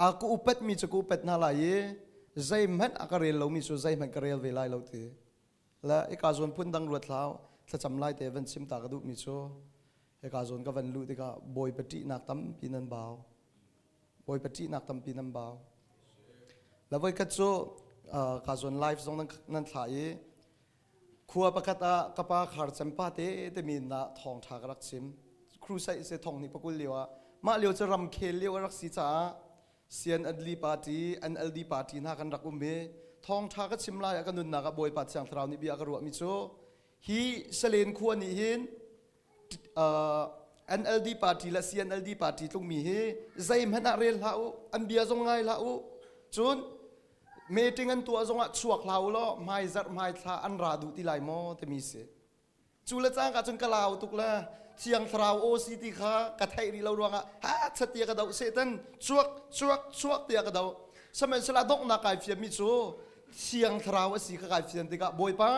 A ka upatmi cu ka upat hna lai i zeihmanh a ka rel lomi cu zeihmanh ka rel ve lai lo ti. Le hika zawn phun dang ruat hlah thlacam lai te van chim ta ka duhmi cu hika zawn ka van luh tikah Bawipa ṭihnak tampi nan bau. Bawipa ṭihnak tampi nan bau. Le voikhat cu ka zawn live zong nan thlah i Khua pakhat ah ka pa Khar Cem pa te timi na thawngṭha ka rak chim. Crusade se thong hnih pakul lio ah mah lio cu ramkhel lio a rak si caah CNLD party, NLD party hna kan rak um i thawngṭha ka chim lai ah ka nunnak ah Bawipa Thiang Thlarau nih bia a ka ruahmi cu hi Salen khua nih hin NLD party le CNLD party tlungmi hi zeihmanh ah rel hlah u, an bia zong ngai hlah u. Cun meeting an tuah zongah chuak hlah u law hmaizarh hmaithla an ra duh ti lai maw timi si. Cu le cangka cun ka lau tuk le Thiang Thlarau aw si ti kha ka theih rih lo ruangah ha chat tiah ka doh Satan chuak chuak chuak tiah ka doh. Sihmanhsehlaw donghnak kai fianmi cu Thiang Thlarau a si kha kai fian tikah Bawipa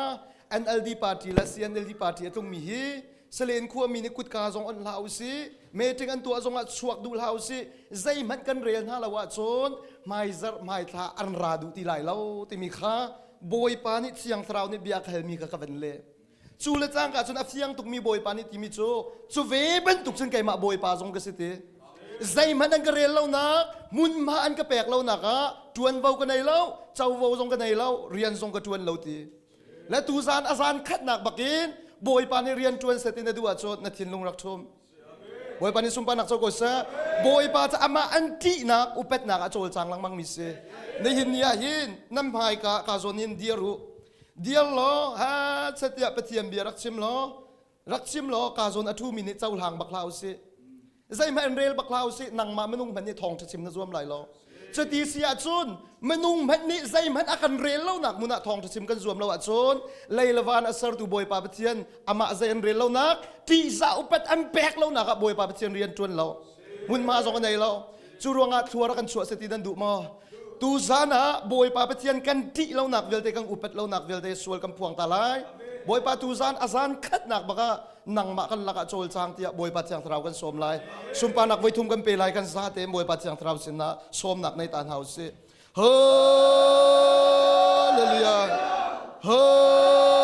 NLD party le CNLD party a tlungmi hi Salen khuami nih kutka zong on hlah usih, meeting an tuah zongah chuak duh hlah usih, zeihmanh kan rel hna lo ahcun hmaizarh hmaithla an ra duh ti lai lo timi kha Bawipa nih Thiang Thlarau nih bia ka halmi kha ka van leh. Cu le cangka cun a fiang tukmi Bawipa nih timi cu cu ve bantuk cun keimah Bawipa zong ka si ti. Zeihmanh an ka rel lonak, hmunhma an ka pek lonak ah ṭuanvo ka nei lo, covo zong ka nei lo, rian zong ka ṭuan lo ti. Le tuzan a zan khatnak bakin Bawipa nih rian ṭuan set in na duh ahcun na thinlung rak ṭhum. Bawipa nih sunparnak co ko seh. Bawipa cu amah an ṭihnak upatnak ah cawlcang lengmang mi si. Nihin ni ah hin nan hmaika ka zawn in dir u. Dir law ha satiah Pathian bia rak chim law rak chim law ka zawn a ṭhumi nih cohlang bak hlah usih. Zeihmanh in rel bak hlah usih nangmah minung hmanh nih thawngṭha chim na zuam lai lo. Cuti si ahcun minung hmanh nih zeihmanh a kan rel lonak hmun ah thawngṭha chim kan zuam lo ahcun lei le van a sertu Bawipa Pathian amah zei an rel lonak ṭihzah upat an pek lonak ah Bawipa Pathian rian ṭuan lo hmunhma zong a nei lo. Cu ruangah thlua rak kan chuah seh ti nan duh maw? Tuzan ah Bawipa Pathian kan ṭih lonak vialte kan upat lonak vialte sual kan phuang ta lai. Bawipa tuzan a zan khatnak bak ah nangmah kan lakah cawlcang tiah Bawipa Thiang Thlarau kan sawm lai. Sunparnak voithum kan pe lai kan zate Bawipa Thiang Thlarau sinah sawmnak nei ta hna usih. Hallelujah. Hallelujah.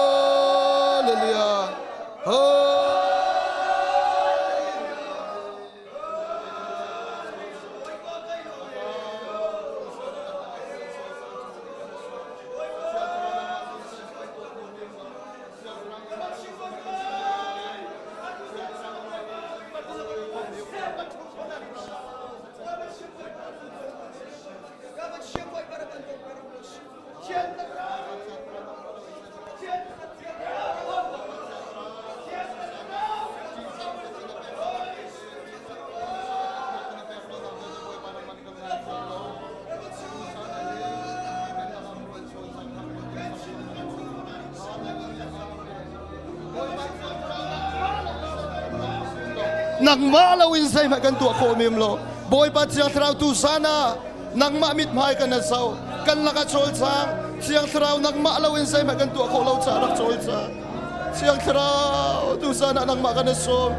Nangmah lo in zeihmanh kan tuah khawh mem lo. Bawipa Thiang Thlarau tu zan ah nangmah mithmai kan zo. Kan lakah cawlcang. Thiang Thlarau nangmah lo in zeihmanh kan tuah khawh lo caah rak cawlcang. Thiang Thlarau tu zan ah nangmah kan sawm.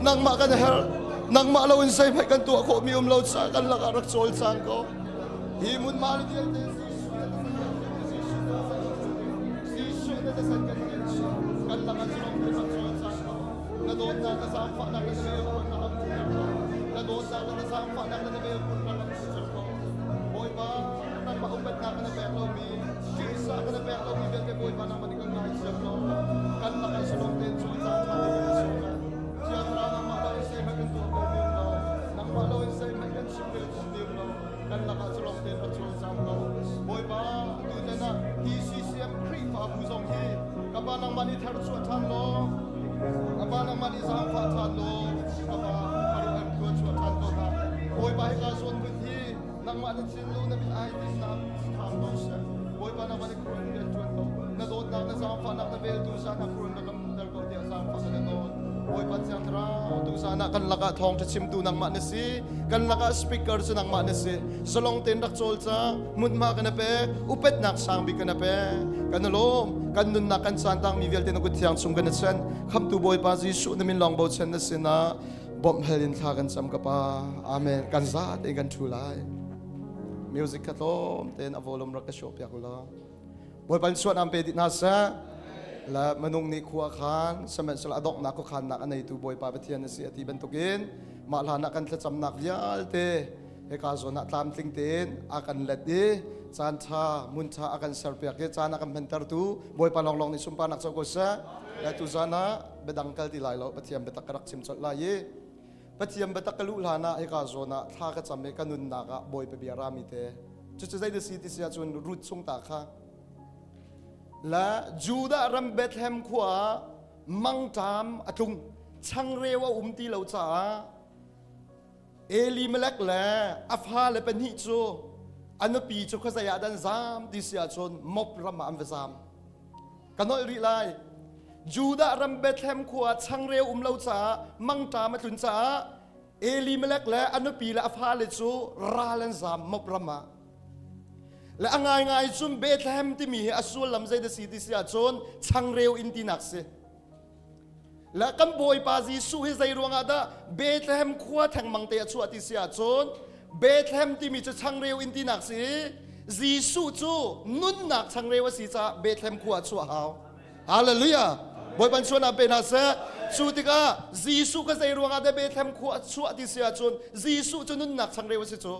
Nangmah kan herh. Nangmah lo in zeihmanh kan tuah khawh mi um lo caah kan lakah rak cawlcang ko. Hi mun ma vialte Jesuh na san kan kan lakah zulong te rak cawlcang ko. Na dawtnak na zaangfahnak na vel na lam na dawtnak na zaangfahnak na vel na lam ko. Bawipa nangmah upatnak na pek lomi ṭihsah na pek lomi vialte Bawipa nangmah nih kan ngaithiam law kan lakah zalong tein cawlcang ṭhan ding kan sawm lai. Thiang Thlarau nangmah lo in zeihmanh kan tuah kho men lo. Nangmah lo in zeihmanh kan chim rel kho men lo. Kan lakah zalong tein ra cawlcang ko. Bawipa tutan ah hi CCM Khrihfabu zong hi ka pa nangmah nih tharchuah ṭhan law ka pa nangmah nih zaangfah ṭhan law ka pa khuaruahhar thluachuah ṭhan ko hna. Bawipa hika zawn hmun hi nangmah na thinlung na mit ai dinnak hram ko seh. Bawipa nangmah nih khuaruah rian ṭuan ko. Na dawtnak na zaangfahnak na vel tu zan ah khuaruah na kan hmuhter ko tiah zaangfah na nawl. Bawipa Thiang Thlarau tu zan ah kan lakah thawngṭha chimtu nangmah na si. Kan lakah speaker cu nangmah na si. Zalong tein rak cawl ca, hmunhma kan pek, upatnak sang bik kan pek. Kan lawm, kan nunnak kan caan tangmi vialte na kut thiang chung kan chan. Khamtu Bawipa Jesuh na min lawng bochan na sinah bawmh hal in thla kan cam ka pa. Amen. Kan za tein kan ṭhu lai. Music kha tlawm tein a volume rak ka show piak law. Bawipa in suah nam pe dih hna seh. La manung nih khua khan sihmanhsehlaw a donghnak khuakhannak a neitu Bawipa Pathian a si a ti bantukin mah hlan ah kan thlacamnak vialte hika zawn ah tlamtling tein a kan let i caan ṭha hmun ṭha a kan serpiak i caan a kan hmantertu Bawipa lawnglawng nih sunparnak co ko seh. Le tuzan ah biadang kal ti lai lo Pathian biatak ka rak chim colh lai i Pathian biatak ka luh hlan ah hika zawn ah thla ka cam i ka nunnak ah Bawipa bia rami te cucu zei si ti si ahcun Ruth chung ta kha la Judah ram Bethlehem khua ah mangṭam a tlung changreu a um ti lo caah Elimelech le a fale pahnih cu a nupi cu khuazei ah dan zam ti si ahcun Moab ram ah an va zam Ka nolh rih lai. Judah ram Bethlehem khua changreu um lo caah mangṭam a tlun caah Elimelech le a nupi le a fale cu ral an zam Moab ram ah. Le a ngaingai cun Bethlehem timi hi a sullam zei dah si ti si ahcun changreu inn tinak si. Le kan Bawipa Jesuh hi zei ruangah dah Bethlehem khua thengmang te a chuah ti si ahcun Bethlehem timi cu changreu in tinak si Jesuh cu nunnak changreu a si caah Bethlehem khua a chuah hau. Hallelujah. Bawipa suan ah pe hna seh. Cu tikah Jesuh ka zei ruangah dah Bethlehem khua a chuah ti si ahcun Jesuh cu nunnak changreu a si cu.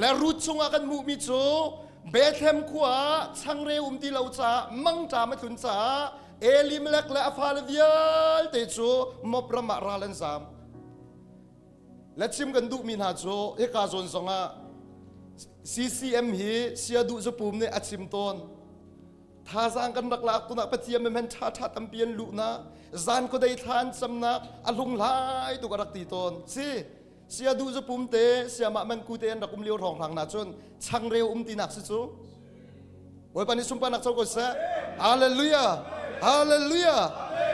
Le Ruth chungah kan hmuhmi cu Bethlehem khua ah changreu um ti lo caah mangṭam a tlun caah Elimelech le a fale vialte cu Moab ram ah ral an zam. Le chim kan duhmi hna cu hika zawn zongah CCM hi sia duh zapum nih a chim tawn. Thazaang kan rak lak tunah Pathian men ṭha ṭha tampi an luhnak, zan khuadei thla an camnak a hlunghlai tuk a rak ti tawn. Si, sia duh zapum te, siamah man ku te an rak um lio hrawng hrang na cun changreu um tinak si cu. Bawipa nih sunparnak co ko seh. Hallelujah. Hallelujah.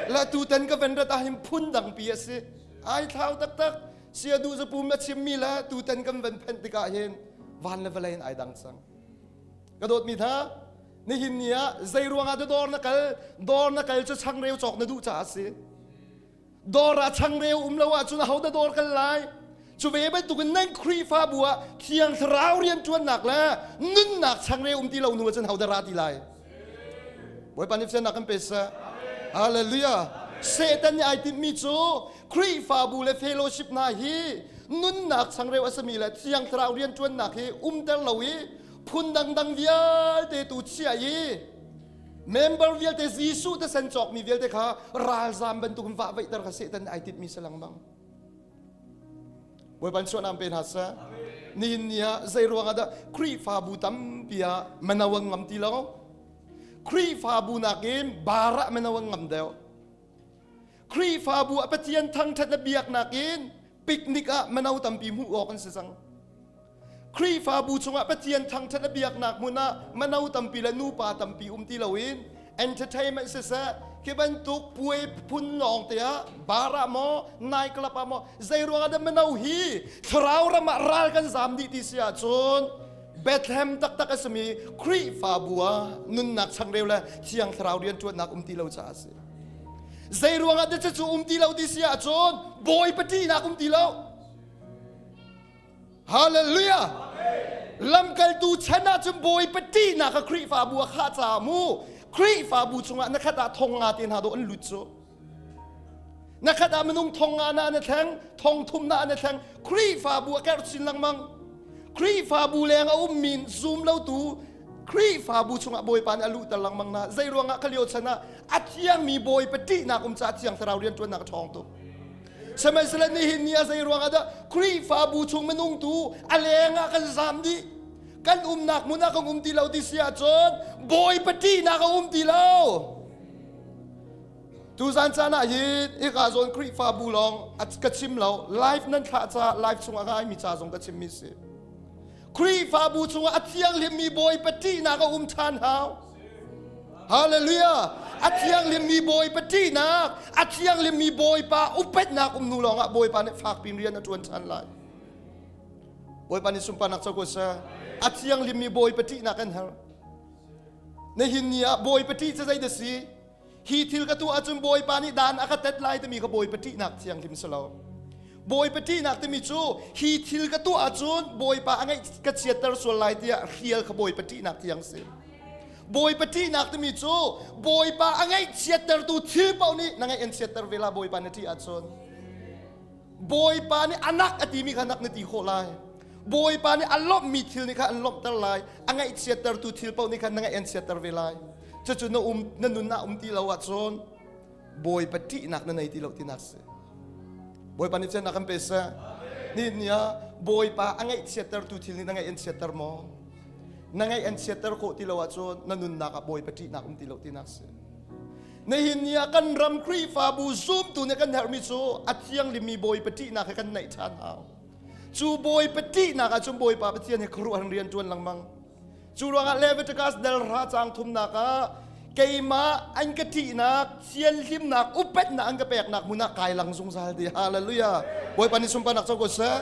La tutan ka ven rat ahhin phun dangpi a si. Ai thlau taktak. Sia duh zapum na chimmi le tutan kan van phenh tikah hin van le vawlei in ai dang cang. Ka dawtmi hna, nihin ni ah zei ruangah dah dawr na kal? Dawr na kal cu changreu cawk na duh caah a si. Dawr ah changreu um lo ahcun aho dah dawr kal lai? Cu ve bantukin nan Khrihfabu ah Thiang Thlarau rianṭuannak le nunnak changreu um ti lo hnu ahcun ho dah ra ti lai? Bawipa nih fiannak kan pe seh. Hallelujah. Satan nih ai timhmi cu Khrihfabu le fellowship hna hi nunnak changreu a simi le Thiang Thlarau rianṭuannak hi umter lo i phun dangdang vialte tu chia i Member vialte Jesuh te sen cawkmi vialte kha ralzam bantukin vah veihter kha Satan ai tinhmi si lengmang. Bawipa in suanam pe hna seh. Nihin ni ah zei ruangah dah Khrihfabu tampi ah mano an ngam ti lo? Khrihfabu nakin bar ah mano an ngam deuh. Khrihfabu ah Pathian thangṭhat le biaknak in picnic ah mano tampi hmuh awk an si cang. Khrihfabu chungah Pathian thangṭhat le biaknak hmun ah mano tampi le nupa tampi um ti loin entertainment siseh khi bantuk puai phun lawng te ah bar ah maw night club ah maw zei ruangah dah mano hi thlarau ram ah ral kan zam dih ti si ahcun Bethlehem taktak a simi Khrihfabu ah nunnak changreu le thiang thlarau rianṭuannak um ti lo caah a si. Zei ruangah dah cucu um ti lo ti si ahcun Bawipa ṭihnak um ti lo. Hallelujah! Lamkaltu chan ahcun Bawipa ṭihnak a Khrihfabu a khah caah mu Khrihfabu chungah na khat ah thong nga te hna dawh an lut cu. Na khat ah minung thong nga na an thleng, thong thum na an thleng. Khrihfabu a kerh chin lengmang. Khrihfabu leng a ummi zum lotu Khrihfabu chungah Bawipa nih a luhter lengmang na. Zei ruangah kha lio chan ah a thiangmi Bawipa ṭihnak um caah Thiang Thlarau rianṭuannak a ṭhawng tuk. Sihmanhsehlaw nihin ni ah zei ruangah dah Khrihfabu chung minung tu a leng ah kan zam dih kan umnak hmun ah kan um ti lo ti si ahcun Bawipa ṭihnak a um ti lo. Tuzan caan ah hin hika zawn Khrihfabu lawng ka chim lo live nan thlah ca live chungah ka ngaimi ca zong ka chimmi si. Khrihfabu chungah a thianghlimmi Bawipa ṭihnak a um ṭhan hau. Hallelujah! A thianghlimmi Bawipa ṭihnak, a thianghlimmi Bawipa upatnak um hnu lawngah Bawipa nih fakpi in rian a ṭuan ṭhan lai. Bawipa nih sunparnak co ko seh. A thianghlimmi Bawipa ṭihnak kan herh. Nihin ni ah Bawipa ṭih cu zei dah si? Hi thil ka tuah ahcun Bawipa nih dan a ka tet lai timi kha Bawipa ṭihnak thianghlim si lo. Bawipa ṭihnak timi cu hi thil ka tuah ahcun Bawipa a ngeih ka chiatter sual lai tiah hrial kha Bawipa ṭihnak tiang si. Bawipa ṭihnak timi cu Bawipa a ngaihchiattertu thil paoh nih na ngaih an chiatter ve la Bawipa na ṭih ahcun. Bawipa nih anak a timi kha nak na ti khawh lai. Bawipa nih a lawmhmi thil nih kha an lawmhter lai. A ngaihchiattertu thil paoh nih khan na ngaih an chiatter ve lai. Cucu na um na nun ah um ti lo ahcun Bawipa ṭihnak na nei ti lo tinak si. Bawipa nih chan a kan pe seh. Ni ni ah Bawipa a ngaihchiattertu thil nih na ngaih an chiatter maw? Na ngaih an chiatter khawh ti lo ahcun na nunnak ah Bawipa ṭihnak um ti lo tinak si. Nihin ni ah kan ram Khrihfabu zumtu nih kan herhmi cu a thianghlimmi Bawipa ṭihnak he kan naih ṭhan hau. Cu Bawipa ṭihnak ahcun Bawipa Pathian he khuaruahhar rian ṭuan lengmang. Cu ruangah Leviticus dal hra caang thumnak ah keimah an ka ṭihnak, thianhlimnak, upatnak an ka peknak hmun ah kai lang zungzal ti. Hallelujah. Bawipa nih sunparnak co ko seh.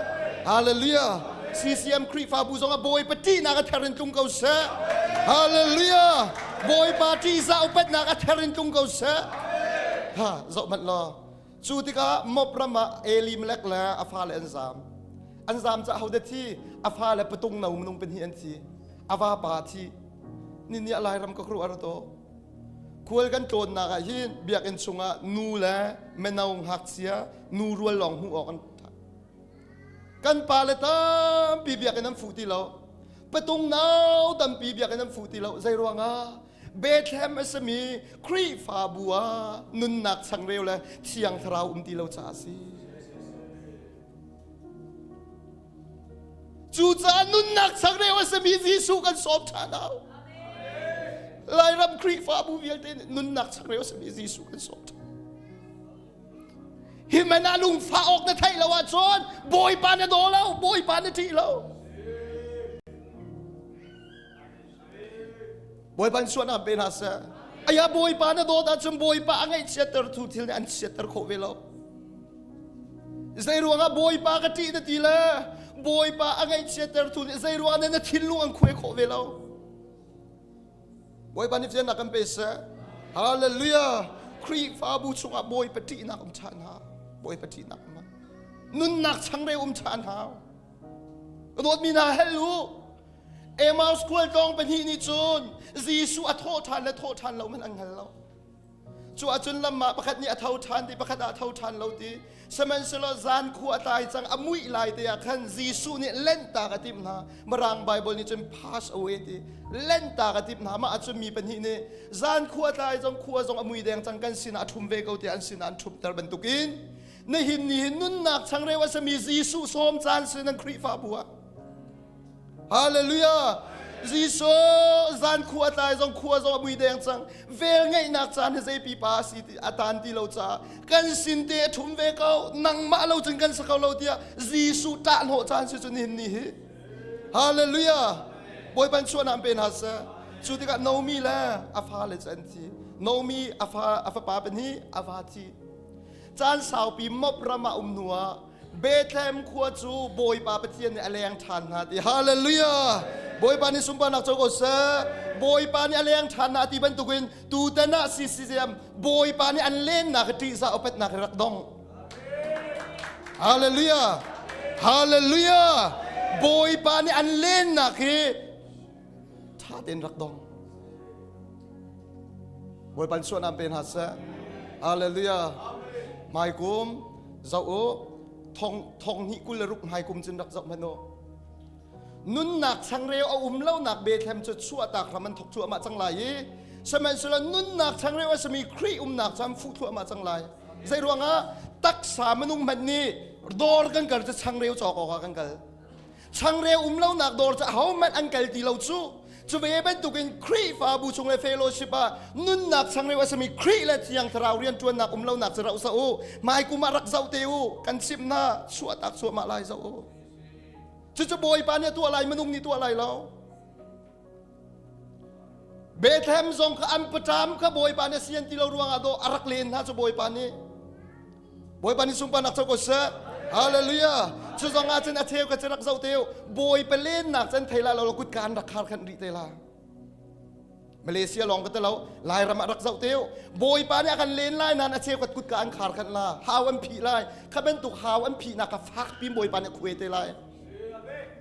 Hallelujah. CCM Khrihfabu zong ah Bawipa ṭihnak a ther in tlung ko seh. Hallelujah. Bawipa ṭihzah upatnak a ther in tlung ko seh. Ha, zoh hmanh law. Cu tikah Moab ram ah Elimelech le a fale an zaam. An zaam caah hodah thi? A fale patung no minung pahnih an thi. A vapa thi. Ni nih a Lairam ka kruh ar to. Khual kan tlawnnak ah hin biakinn chungah nu le mino ngakchia nu rual lawng hmuh awk an Kan pale tampi biakinn an fuh ti lo. Patung nau tampi biakinn an fuh ti lo. Zei ruangah? Bethlehem a simi Khrihfabu ah nunnak changreu le thiang thlarau um ti lo caah a si. Cucaah nunnak changreu a simi Jesuh kan sawm ṭhan hau. Lairam Khrihfabu vialte nih nunnak changreu a simi Jesuh kan sawm ṭhan. Hi man ah lungfah awk na theih lo ahcun Bawipa na daw lo, Bawipa na ṭih lo. Bawipa in suahnak pe hna seh. Aya Bawipa na dawt ahcun Bawipa a ngaihchiatter tu thil nih an chiatter khawh ve lo. Zei ruangah Bawipa ka ṭih na ti le Bawipa a ngaihchiatter tu nih zei ruangah na thinlung an khuai khawh ve lo. Bawipa nih fiannak kan pe seh. Hallelujah. Khrihfabu chungah Bawipa ṭihnak um ṭhan ha. Bawipa ṭihnak um. Nunnak changreu um ṭhan hau. Ka dawtmi hna hel u. Emmaus khualtlawng pahnih nih cun Jesuh a thawh ṭhan le thawh ṭhan lo hmanh an hngal lo. Cu ahcun lam ah pakhat nih a tho ṭhan ti pakhat ah a tho ṭhan lo ti. Sihmanhsehlaw zan khua a tlai cang a muih lai te ah khan Jesuh nih lentak a timh hna. Mirang Bible nih cun pass away ti. Lentak a timh hna. Mah ahcun mi pahnih nih zan khua a tlai zong khua zong a mui deng cang kan sinah a ṭhum ve ko tiah an sinah an ṭhumter bantukin nihin ni hin nunnak changreu a simi Jesuh sawm caan si nan Khrihfabu ah Hallelujah! Jesuh zan khua tlai zong khua zong a mui deng cang. Vel ngeihnak caan hi zei pipa si ti a tan ti lo caah kan sin te a ṭhum ve ko. Nangmah lo cun kan si kho lo tiah Jesuh ṭah hnawh caan si cu nihin ni hi. Hallelujah! Bawipa in chuahnak pe hna seh. Cu tikah Naomi le a fale cu an thi. Naomi a fa a fapa pahnih a va thi. Caan saupi Moab ram ah um hnuah Bethlehem khua cu Bawipa Pathian nih a leng ṭhan hna ti. Hallelujah! Bawipa nih sunparnak co ko seh. Bawipa nih a leng ṭhan hna ti bantukin tutan ah CCCM Bawipa nih an lennak hi ṭihzah upatnak hi rak dong. Hallelujah! Hallelujah! Bawipa nih an lennak hi ṭha tein rak dong. Bawipa nih suahnak pe hna seh. Hallelujah. Hmaikum zoh u thong thong hnih 26 hmaikum cun rak zoh hmanh u. Nunnak changreu a um lonak Bethlehem cu chuahtak hram an thok cuahmah cang lai i sihmanhsehlaw nunnak changreu a simi Khrih umnak cu an fuh thluahmah cang lai. Zei ruangah taksa minung hmanh nih dawr kan kal cu changreu cawk awkah kan kal. Changreu um lonak dawr cu ahohmanh an kal ti lo cu. Cu ve bantukin Khrihfabu chung le fellowship ah nunnak changreu a simi Khrih le Thiang Thlarau rianṭuannak um lonak cu rauh sah u. Hmaikum ah rak zoh te u. Kan chimh hna, chuahtak chuahmah lai zoh u. Cucu Bawipa nih a tuah lai, minung nih tuah lai lo. Bethlehem zong kha an paṭam kha Bawipa nih a sian ti lo ruangah dawh a rak len hna cu Bawipa nih. Bawipa nih sunparnak co ko seh. Hallelujah. Cu zong ah cun a cheu ka rak zoh te u. Bawipa lennak can thei la lo kutka an rak khar khan rih te la. Malaysia lawng ka ti lo, Lairam ah rak zoh te u. Bawipa nih a kan len lai nain a cheukhat kutka an khar khan la, hau an phih lai. Kha bantuk hau an phihnak kha fakpi Bawipa nih a khuai te lai.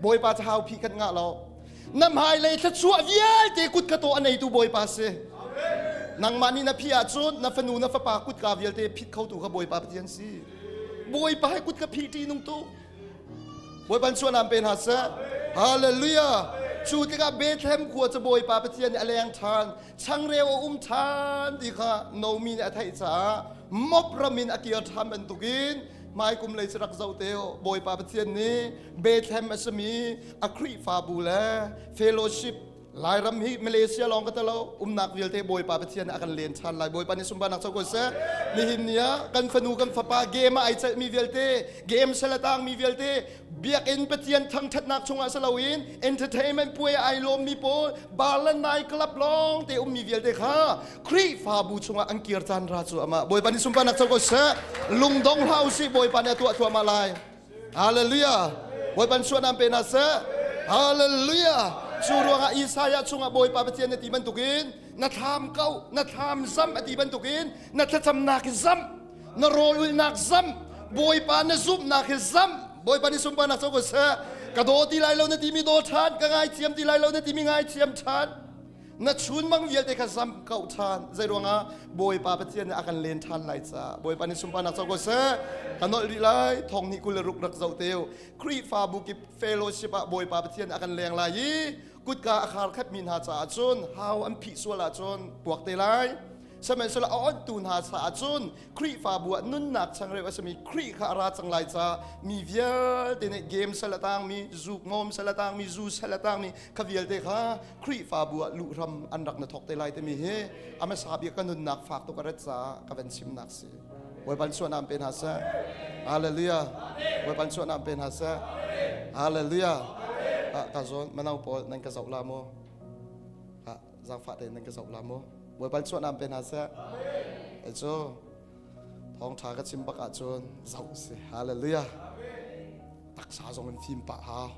Bawipa cu hau phih kan ngah lo. Na hmailei thluachuah vialte kutka tawh a neitu Bawipa si. Nangmah nih na phih ahcun na fanu na fapa kutka vialte phit khotu kha Bawipa Pathian si. Bawipa he kutka phih ṭih nung tuk. Bawipa chuah nam pe hna seh. Hallelujah. Cu tikah Bethlehem khua cu Bawipa Pathian nih a leng ṭhan, changreu a um ṭhan ti kha Nomi nih a theih caah Moab ram in a kir ṭhan bantukin hmaikum lei cu rak zoh te u. Bawipa Pathian nih Bethlehem a simi a Khrihfabu le fellowship Lairam hi Malaysia lawng ka talo umnak vialte Bawipa Pathian nih a kan len ṭhan lai. Bawipa nih sunparnak co ko seh. Nihin ni ah kan fanu kan fapa game ah ai celh mi vialte, game sal a tang mi vialte, biakinn Pathian thangṭhatnak chungah si loin entertainment puai ai lawm mi pawl, bar le night club lawng te um mi vialte kha Khrihfabu chungah an kir caan ra cu amah. Bawipa nih sunparnak co ko seh. Lungdong hlah usih Bawipa nih a tuah thluahmah lai. Hallelujah. Bawipa suanam pe hna seh. Hallelujah. Cu ruangah Isaiah chungah Bawipa Pathian na ti bantukin na thlam kau, na thlam zam a ti bantukin na thlacamnak hi zam, na rawl ulnak zam, Bawipa na zumhnak hi zam. Bawipa nih sunparnak co ko seh. Ka daw ti lai lo na timi daw ṭhan, ka ngaithiam ti lai lo na timi ngaithiam ṭhan. Na chunmang vialte kha zam ko ṭhan. Zei ruangah Bawipa Pathian nih a kan len ṭhan lai caah. Bawipa nih sunparnak co ko seh. Ka nolh rih lai. Thong hnih 26 rak zoh te u. Khrihfabu kip fellowship ah Bawipa Pathian a kan leng lai i kutka a khar khatmi hna caah cun hau an phih sual ahcun puak te lai. Sihmanhsehlaw a onhtu hna caah cun Khrihfabu ah nunnak changreu a simi Khrih kha a ra cang lai caah mi vialte nih game sal a tangmi, zuk ngawm sal a tangmi, zu sal a tangmi kha vialte kha Khrihfabu ah luhram an rak na thawk te lai timi hi a hmasa bik ka nunnak fak tuk a rat caah ka van chimnak si. Bawipa suanam pe hna seh. Hallelujah. Bawipa suanam pe hna seh. Hallelujah. Ah ka zawn mano pawl nan ka zoh la mu. Ah zaangfah tein nan ka zoh la mu. Bawipa suanam pe hna seh. Amen. Cu thawngtha ka chim bak ahcun zoh si. Hallelujah. Taksa zong in fim pah hau.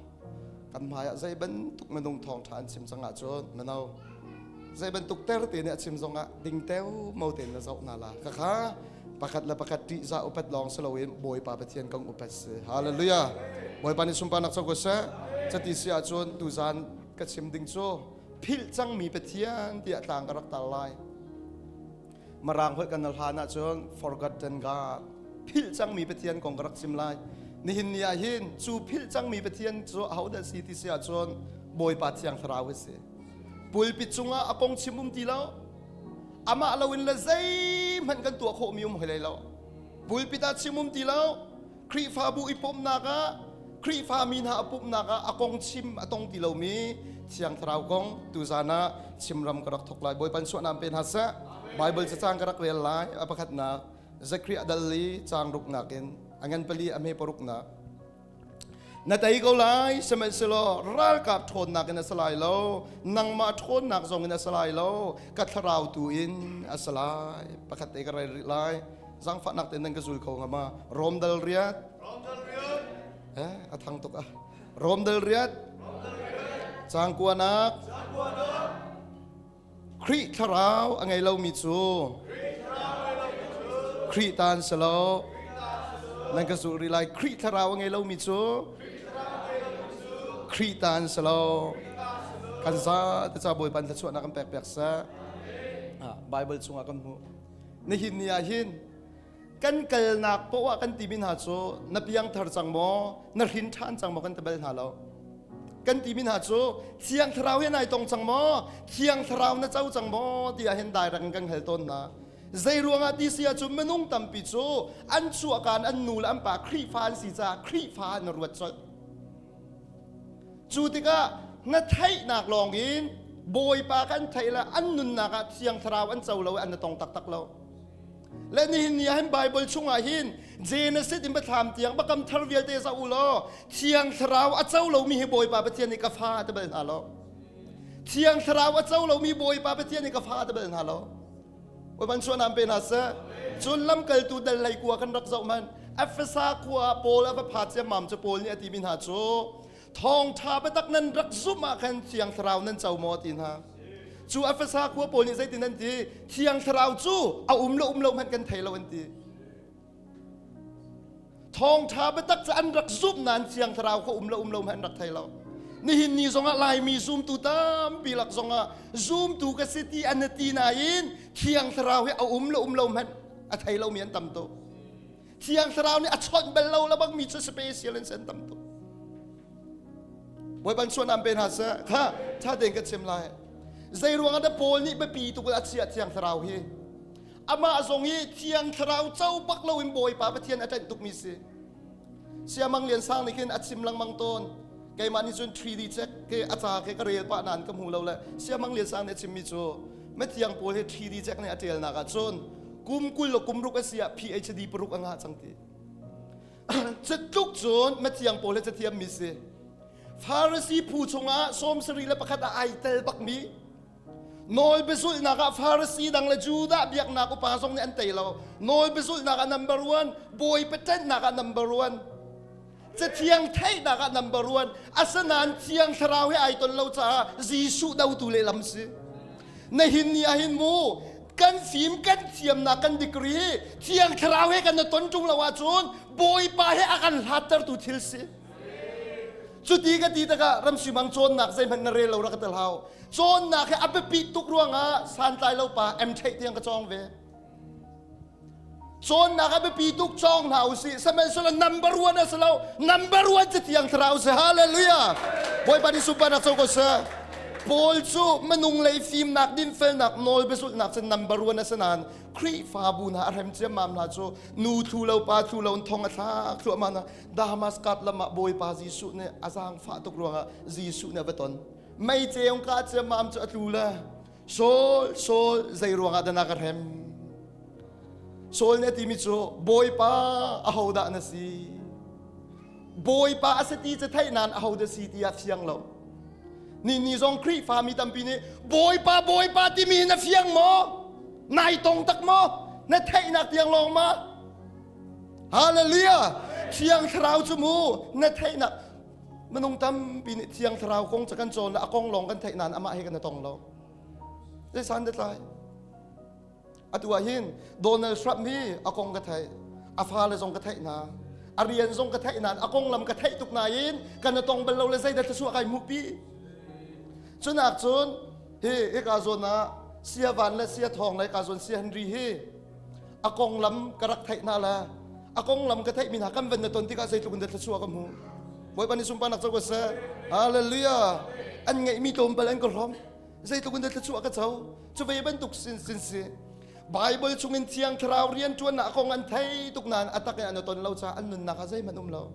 Kan hmai ah zei bantuk minung thawngṭha an chim cang ahcun mino zei bantuk ter te nih a chim zongah ding teu mo tein na zoh hna la. Khakha pakhat le pakhat ṭihzah upat lawng si loin Bawipa Pathian kan upat si. Hallelujah. Bawipa nih sunparnak co ko seh. Cati si ahcun tuzan ka chim ding cu philh cangmi Pathian tiah tlang ka rak tar lai. Mirang holh kan hlan ahcun forgotten God philh cangmi Pathian kong ka rak chim lai. Nihin ni ah hin cu philh cangmi Pathian cu ahodah si ti si ahcun Bawipa Thiang Thlarau hi si. Pulpit cungah a kong chim um ti lo. Amah loin le zeihmanh kan tuah khawhmi um hoi lai lo. Pulpit ah chim um ti lo. Khrihfabu i pumhnak ah Khrihfami hna a pumhnak ah a kong chim a tong ti lomi Thiang Thlarau kong tuzan ah chimram ka rak thok lai. Bawipa suahnak pe hna seh. Bible cacang ka rak rel lai. A pakhatnak Zakriah dal li caang ruknak in a ngan pali a hme paruknak. Na tei ko lai, sihmanhsehlaw ralkap ṭhawnnak in a si lai lo, nangmah ṭhawnnak zong in a si lai lo, ka thlarau tu in a si lai. Pakhat te ka rel rih lai. Zaangfahnak tein nan ka zul kho hnga ma? Rom dal riat. Eh, a thang tuk ah. Rom dal riat. Caang kuanak. Khrih thlarau a ngei lomi cu Khrih tan si lo. Nan ka zulh rih lai. Khrih thlarau a ngei lomi cu Khrih tan si lo. Kan za te ca Bawipa thluachuahnak kan pek piak seh. Bible chungah kan hmuh. Nihin ni ah hin kan kalnak poah kan timi hna cu na piangthar cang maw na hrin ṭhan cang maw kan ti bal hna lo kan timi hna cu thiang thlarau he nai tong cang maw thiang thlarau na co cang maw tiah hin dairang kan hal tawn hna zei ruangah ti si ahcun minung tampi cu an chuahkan an nu le an pa Khrihfa an si caah Khrihfa an ruat colh Cu tikah na theihnak lawngin Bawipa kan theih le an nunnak ah Thiang Thlarau an co lo i an na tong taktak lo. Le nihin ni ah hin Bible chungah hin Genesis in Biathlam tiang Biakam Thar vialte zoh u law Thiang Thlarau a co lomi hi Bawipa Pathian nih ka fa ti bal hna lo. Thiang Thlarau a co lomi Bawipa Pathian nih ka fa ti bal hna lo. Bawipa suanam pe hna seh. Cun lamkaltu dal hlei kua kan rak zoh hmanh. Efesa khua ah Paul a va pha ciammam cu Paul nih a timi hna cu thawngṭha biatak nan rak zumh ah khan Thiang Thlarau nan co maw ti hna. Cu Efesa khua pawl nih zeitin an ti? Thiang Thlarau cu a um le um lo hmanh kan thei lo an ti. Thawngṭha biatak cu an rak zumh nain Thiang Thlarau kha um le um lo hmanh an rak thei lo. Nihin ni zongah Laimi zumtu tampi lak zongah zumtu ka si ti an ti nain Thiang Thlarau hi a um le um lo hmanh a thei lomi an tam tuk. Thiang Thlarau nih a chawnh bal lo lebang mi cu special in an tam tuk. Bawipa suan pe hna seh. Kha tha tein ka chim lai. Zei ruangah dah Paul nih biapi tuk in a chiah Thiang Thlarau hi? Amah zong hi Thiang Thlarau co bak loin Bawipa Pathian a ṭanh tukmi si. Siamang Lian Sang nih khin a chim lengmang tawn. Keimah nih cun 3D check ke a ca ke ka rel pah nain ka hmu lo le Siamang Lian Sang nih a chimmi cu Mathiang Paul hi 3D check nih a ṭialnak ah cun kum 20 le kum ruk a si ah PhD paruk a ngah cang ti. Cutluk cun Mathiang Paul hi cathiammi si. Pharisee phu chungah 71 ah ai tel bakmi Nawl biazulhnak ah Pharisee dang le Judah biaknak upa zong nih an tei lo. Nawl biazulhnak ah number one, Bawipa ṭanhnak ah number one, Cathiang theihnak ah number one. Asinain Thiang Thlarau he ai ton lo caah Jesuh dotu lehlam si. Nihin ni ah hin mu kan fim kan thiamnak kan degree Thiang Thlarau he kan ton ṭung lo ahcun Bawipa he a kan hlattertu thil si. Cuti ka ti tikah ramsimang cawnnak zeihmanh na rel lo rak ka tel hau. Cawnnak hi a biapit tuk ruangah santlai lo pa M theih tiang ka cawng ve. Cawnnak a biapi tuk cawng hna usih. Sihmanhsehlaw number one a si lo. Number one cu Thiang Thlarau si. Hallelujah. Bawipa nih sunparnak co ko seh. Paul cu minung lei fimnak dinfelnak nawl biazulhnak cu number one a si nain Khrihfabu hna a hrem ciammam hna cu nu thlu lo pa thlu lo in thong a thlak thluahmah hna. Damaskas lam ah Bawipa Jesuh nih a zaangfah tuk ruangah Jesuh nih a va ton. Mei ceung ka ciammam cu a tlu le Saul, Saul, zei ruangah dah na ka hrem? Saul nih a timi cu Bawipa ahodah na si? Bawipa a si ti cu theih nain ahodah si ti a fiang lo. Ni ni zong Khrihfa mi tampi nih Bawipa Bawipa timi na fiang maw? Nai tong tak maw? Na theihnak tiang lawng ma? Hallelujah! Thiang Thlarau cu mu na theihnak minung tampi nih Thiang Thlarau kong cu kan cawn a kong lawng kan theih nain amah he kan i tong lo. Zei san dah tlai? Atu ah hin Donald Trump hi a kong ka theih, a fale zong ka theih hna, a rian zong ka theih nain a konglam ka theih tuk nain kan i tong bal lo le zeidah thluachuah kai hmuhpi. Cunak cun hi hika zawn ah Sia Van le Sia Thawng le ka zawn Sia Henry hi a konglam ka rak theih hna le a konglam ka theihmi hna kan van na ton tikah zeitluk in dah thluachuah ka hmu. Bawipa nih sunparnak co ko seh. Hallelujah. An ngeihmi tlawmpal an ka hrawm. Zeitluk in dah thluachuah ka co. Cu ve bantuk sin sin si. Bible chungin Thiang Thlarau rianṭuannak kong an thei tuk nain a tak in an ton lo caah an nunnak ah zeihmanh um lo.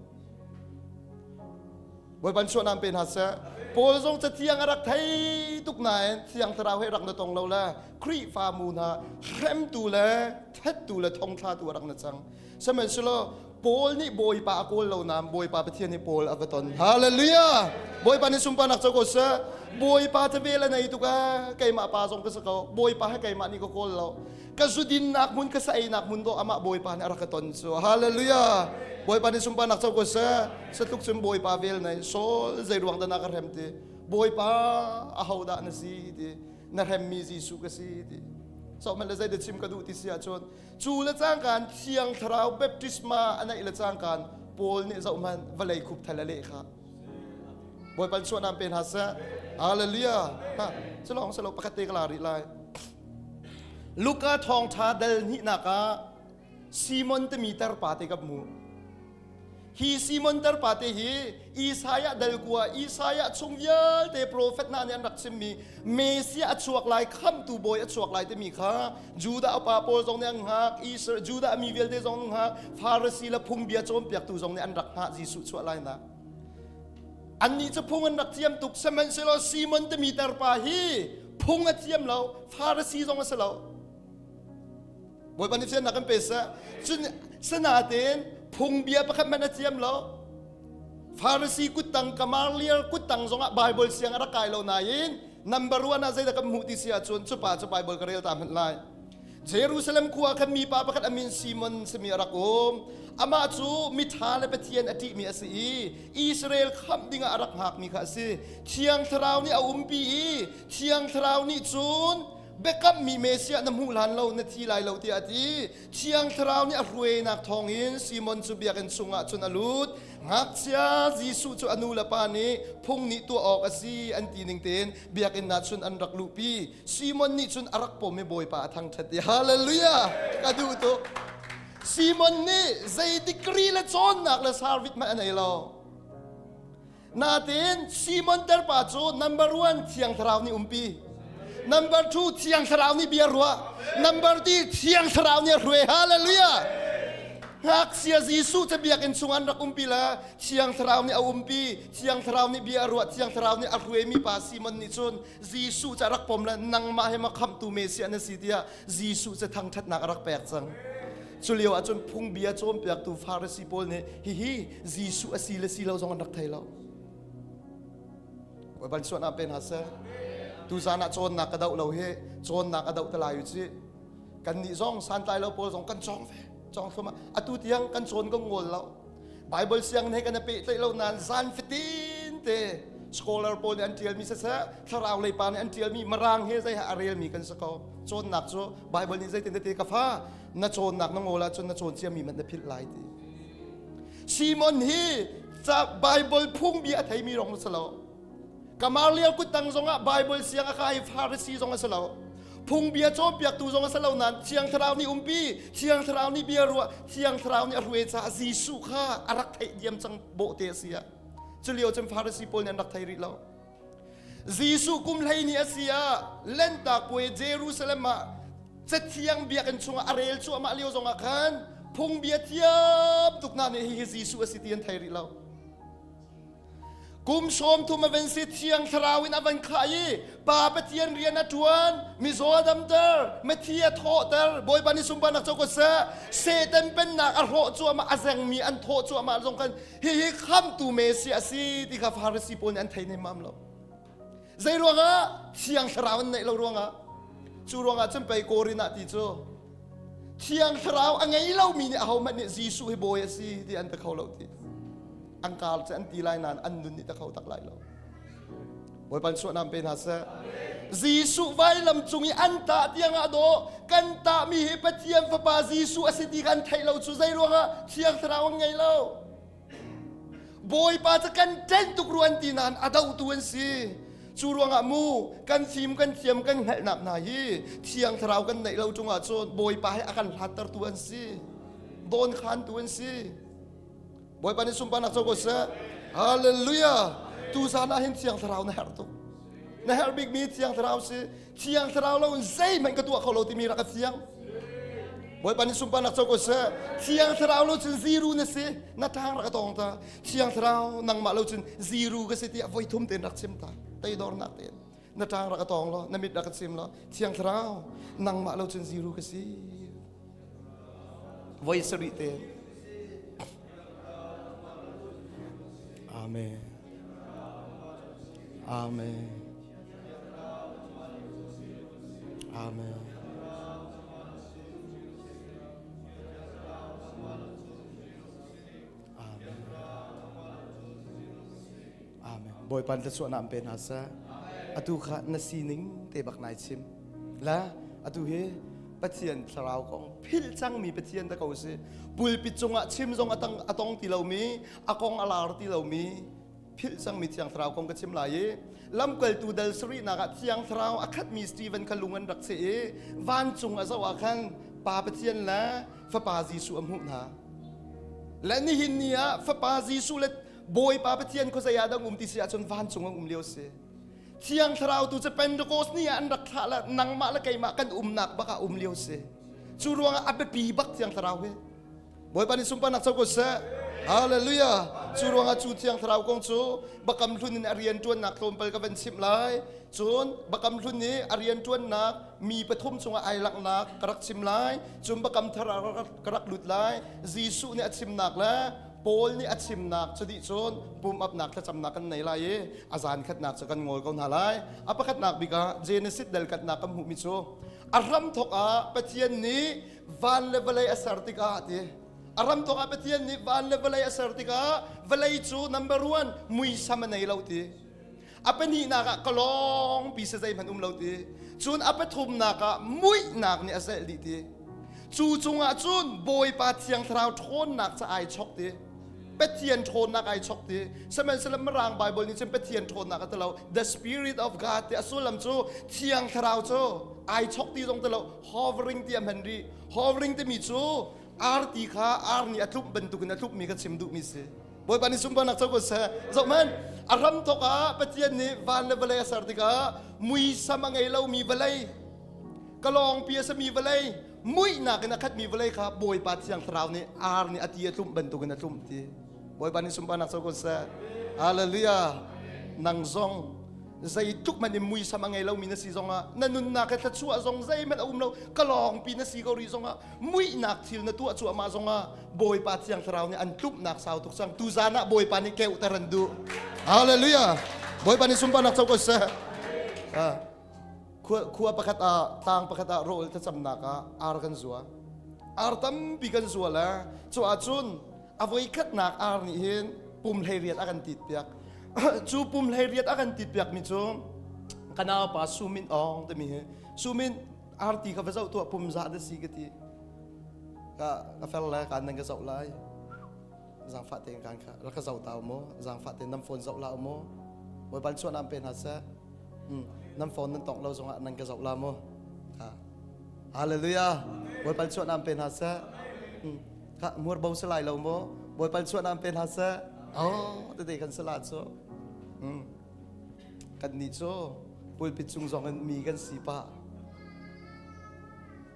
Bawipa chuahnak pe hna seh. Paul zong cathiang a rak thei tuk nain Thiang Thlarau he rak na tong lo le Khrihfa mu hna hremtu le thettu le thongthlatu a rak na cang. Sihmanhsehlaw Paul nih Bawipa a kawl lo nain Bawipa Pathian nih Paul a va ton. Hallelujah! Bawipa nih sunparnak co ko seh. Bawipa cu vel a nei tuk ee. Keimah pa zong ka si ko. Bawipa he keimah nih ka kawl lo. Ka zudinnak hmun ka sa einak hmun dawh amah Bawipa nih a rak ka ton cu. Hallelujah! Bawipa nih sunparnak co ko seh. Satluk cun Bawipa vel nei Saul zei ruang dah na ka hrem ti. Bawipa aho dah na si ti. Na hremmi Jesuh ka si ti. So man le zei dah chim ka duh ti si ahcun cu le cangkan Thiang Thlarau baptisma a neih le cangkan Paul nih zoh hmanh vawlei khup thal a leh kha. Bawipa chuah pe hna seh. Hallelujah. Ha, culong selo pakhat te ka la rih lai. Luka thawngṭha dal hnihnak ah Simon timi tarpa te ka hmu. Hi Simon tarpa te hi Isaiah dal kua Isaiah chung vialte profet hna nih an rak chimmi Messiah a chuak lai khamtu bawi a chuak lai timi kha Judah upa pawl zong nih an hngak Israel Judah mi vialte zong an hngak Pharisee le phungbia cawnpiaktu zong nih an rak hngah Jesuh chuah lai nak. Annih cu phung an rak thiam tuk sihmanhsehlaw Simon timi tarpa hi phung a thiam lo Pharisee zong a si lo. Bawipa nih fiannak kan pe seh. Cun sinain phungbia pakhat hmanh a thiam lo. Pharisee kuttang Gamaliel kuttang zongah Bible siang a rak kai lo nain number one ah zeidah kan hmuh ti si ahcun cu pa cu Bible ka rel ta hmanh lai. Jerusalem khua khan mipa pakhat a min Simon simi a rak um. Amah cu miṭha le Pathian a ṭihmi a si i Israel khamh dingah a rak hngakmi kha a si. Thiang Thlarau nih a umpi i Thiang Thlarau nih cun biakammi Messiah na hmuh hlan lo na thi lai lo tiah a ti. Thiang Thlarau nih a hruainak thawngin Simon cu biakinn chungah cun a lut. Ngakchia Jesuh cu a nu le pa nih phung nih tuah awk a si an ti ning tein biakinn ah cun an rak luhpi. Simon nih cun a rak pom i Bawipa a thangṭhat i Hallelujah! Ka duh tuk. Simon nih zei degree le cawnnak le service hmanh a nei lo. Natin Simon terpa cu number one Thiang Thlarau nih umpi. Number two Thiang Thlarau nih bia ruah. Number three Thiang Thlarau nih a hruai. Hallelujah! Ngakchia Jesuh cu biakinn chung an rak umpi le Thiang Thlarau nih a umpi. Thiang Thlarau nih bia a ruah. Thiang Thlarau nih a hruaimi pa Simon nih cun Jesuh cu a rak pom le nangmah hi ma khamhtu Messiah na si tiah Jesuh cu thangṭhatnak a rak pek cang. Cu lio ah cun phungbia cawnpiaktu Farasi pawl nih hihi Jesuh a si le si lo zong an rak thei lo. Bawipa suahnak pe hna seh. Tuzan ah cawnnak ka doh lo hi cawnnak a doh te lai u ci. Kannih zong santlai lo pawl zong kan cawng ve. Cawng thluahmah. Atu tiang kan cawn kan ngol lo. Bible sianginn he kan i pehtlaih lo nain zan fatin te scholar pawl nih an ṭialmi siseh thlarau lei pa nih an ṭialmi mirang he zei a relmi kan si ko cawnnak cu Bible nih zeitin te ka fa na cawnnak na ngawl ahcun na cawn ciami hmanh na philh lai ti Simon hi ca Bible phungbia a theimi rong si lo Gamaliel kuttang zongah Bible siang a kai Pharisee zong a si lo. Phungbia cawnpiaktu zong a si lo nain Thiang Thlarau nih umpi, Thiang Thlarau nih bia ruah, Thiang Thlarau nih a hruai caah Jesuh kha a rak theih diam cang bawhte a si ah. Cu lio cun Pharisee pawl nih an rak thei rih lo. Jesuh kum 12 a si ah Lentak puai Jerusalem ah Cathiang biakinn chungah a rel cuahmah lio zongah khan phungbia thiam tuk hna nih hihi Jesuh a si ti an thei rih lo. Kum 30 a van si Thiang Thlarau in a van khah i Pa Pathian rian a ṭuan, mizaw a damter, mithi a thawhter, Bawipa nih sunparnak co ko seh. Satan pennak a hrawh cuahmah, a zengmi an thawh cuahmah zong khan hihi khamtu Messiah a si ti kha Pharisee pawl nih an thei nemmam lo. Zei ruangah? Thiang Thlarau an neih lo ruangah. Cu ruangah cun pei Korin ah ti cu Thiang Thlarau a ngei lomi nih ahohmanh nih Jesuh hi bawi a si ti an ti kho lo ti. An kaar cu an ti lai nain an nun nih ta kho tak lai lo. Bawipa suah pe hna seh. Jesuh vailam cung i an tah tiangah dawh kan tahmi hi Pathian Fapa Jesuh a si ti kan theih lo cu zei ruangah Thiang Thlarau an ngei lo. Bawipa cu kan ṭenh tuk rua an ti nain a dohtu an si. Cu ruangah mu kan fim kan thiam kan hngalhnak hna hi Thiang Thlarau kan neih lo ṭung ahcun Bawipa he a kan hlattertu an si. Dawnkhantu an si. Bawipa nih sunparnak co ko seh. Hallelujah. Tu zan ah hin Thiang Thlarau na herh tuk. Na herh bikmi Thiang Thlarau si. Thiang Thlarau lo in zeihmanh ka tuah kho lo timi rak ka fiang. Bawipa nih sunparnak co ko seh. Thiang Thlarau lo cun zero na si. Na ṭang rak ka tawng ta. Thiang Thlarau nangmah lo cun zero ka si tiah voi thum tein rak chim ta. Teidornak tein. Na ṭang rak ka tawng law, na mit rak ka chim law, Thiang Thlarau nangmah lo cun zero ka si. Voi sarih te. Amen. Amen. Amen. Amen. Amen. Bawipa thluachuahnak an pe hna seh. Atu kha na sining te bak nai chim. La atu hi Pathian thlarau kong philh cangmi Pathian da ko si. Pulpit cungah chim zong atang atong ti lomi, a kong a lar ti lomi philh cangmi Thiang Thlarau kong ka chim lai i lamkaltu dal sarihnak ah Thiang Thlarau a khatmi Stephen kha lung an rak seh i vancung a zoh ah khan Pa Pathian le Fapa Jesuh a hmuh hna. Le nihin ni ah Fapa Jesuh le Bawipa Pathian khuazei ah dah um ti si ahcun vancung an um lio si. Thiang Thlarau tu cu Pentecost ni ah an rak thlah le nangmah le keimah kan umnak bak ah um lio si. Cu ruangah a biapi bak Thiang Thlarau hi. Bawipa nih sunparnak co ko seh. Hallelujah. Cu ruangah cu Thiang Thlarau kong cu Bakam hlun in a rian ṭuannak tlawmpal ka van chimh lai. Cun Bakam hlun i a rian ṭuannak mi pathum chungah ai langhnak ka rak chim lai. Cun Bakam thar ah ka rak lut lai. Jesuh nih a chimnak le Paul nih a chimnak cu dih cun pum-apnak thlacamnak kan nei lai i a zan khatnak cu kan ngawl ko hna lai. A pakhatnak bik ah Genesis dal khatnak kan hmuhmi cu A hramthawk ah Pathian nih van le vawlei a ser tikah ti. A hramthawk ah Pathian nih van le vawlei a ser tikah vawlei cu number one muisam a nei lo ti. A pahnihnak ah kalawng pi se zeihmanh um lo ti. Cun a pathumnak ah muihnak nih a zelh dih ti. Cu cungah cun Bawipa Thiang Thlarau ṭhawnnak ca ai chok ti. Pathian ṭhawnnak ai chok ti. Sihmanhsehlaw Mirang Bible nih cun Pathian ṭhawnnak a ti lo. The Spirit of God ti a sullam cu Thiang Thlarau cu ai chok ti zong ti lo. Hovering ti a hman rih. Hovering timi cu arti kha ar nih a tlumh bantukin a tlumhmi ka chim duhmi si. Bawipa nih sunparnak co ko seh. Zohhmanh, a hramthawk ah Pathian nih van le vawlei a ser tikah muisam a ngei lomi vawlei, kalawngpi a sami vawlei, muihnak in a khatmi vawlei kha Bawipa Thiang Thlarau nih ar nih a ti a tlumh bantukin a tlumh ti. Bawipa nih sunparnak co ko seh. Hallelujah. Nang zong zeitluk hmanh in muisam a ngei lomi na si zongah na nunnak he thluachuah zong zeihmanh a um lo kalawngpi na si ko rih zongah muihnak thil na tuah cuahmah zongah Bawipa Thiang Thlarau nih an tlumhnak sau tuk cang. Tuzan ah Bawipa nih keuhter an duh. Hallelujah. Bawipa nih sunparnak co ko seh. Khua, khua pakhat ah tlang pakhat ah rawl thlacamnak ah ar kan zua. Ar tampi kan zua le cu ahcun a voi khatnak ar nih hin pum hlei riat a kan tit piak. Cu pum hlei riat a kan tit piak mi cu ka naupa Sumin Ong timi hi Sumin arti kha va zoh tuah pum za da si ka ti. Ka ka fel le kan nan ka zoh lai. Zaangfah tein kan kha rak ka zoh ta mu. Zaangfah tein nan phone zoh la mu. Bawipa chuah nam pe hna seh. Nan phone nan tongh lo zongah nan ka zoh la mu. Hallelujah. Bawipa chuah nam pe hna seh. Kha mur bo se lai lo mu. Bawipa chuah nam pe hna seh. Oh, tete kan sala cu. Kan nih cu pulpit cung zong in mi kan si pah.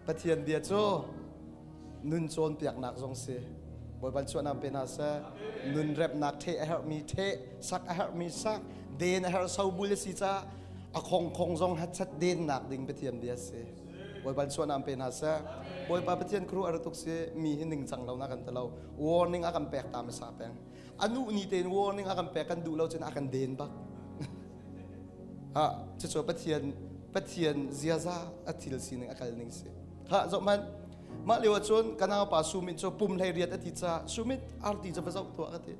Pathian bia cu nun cawnpiaknak zong si. Bawipa chuahnak pe hna seh. Nun remnak ṭheh a herhmi ṭheh, sak a herhmi sak, den a herh sobul a si caah a khongkhong zong hatchat dennak ding Pathian bia si. Bawipa chuahnak pe hna seh. Bawipa Pathian khuaruah har tuk si mi hi ningcang lo na kan ti lo. Warning a kan pek ta hmasa peng. Anu ni tein warning a kan pek kan duh lo cun a kan den bak. Ha, cucu Pathian Pathian ziaza a thil sining a kal ning si. Ha, zoh hmanh. Mah lio ahcun ka naupa Sumit cu pum hlei riat a ti caah Sumit arti cu va zoh tuah ka ti.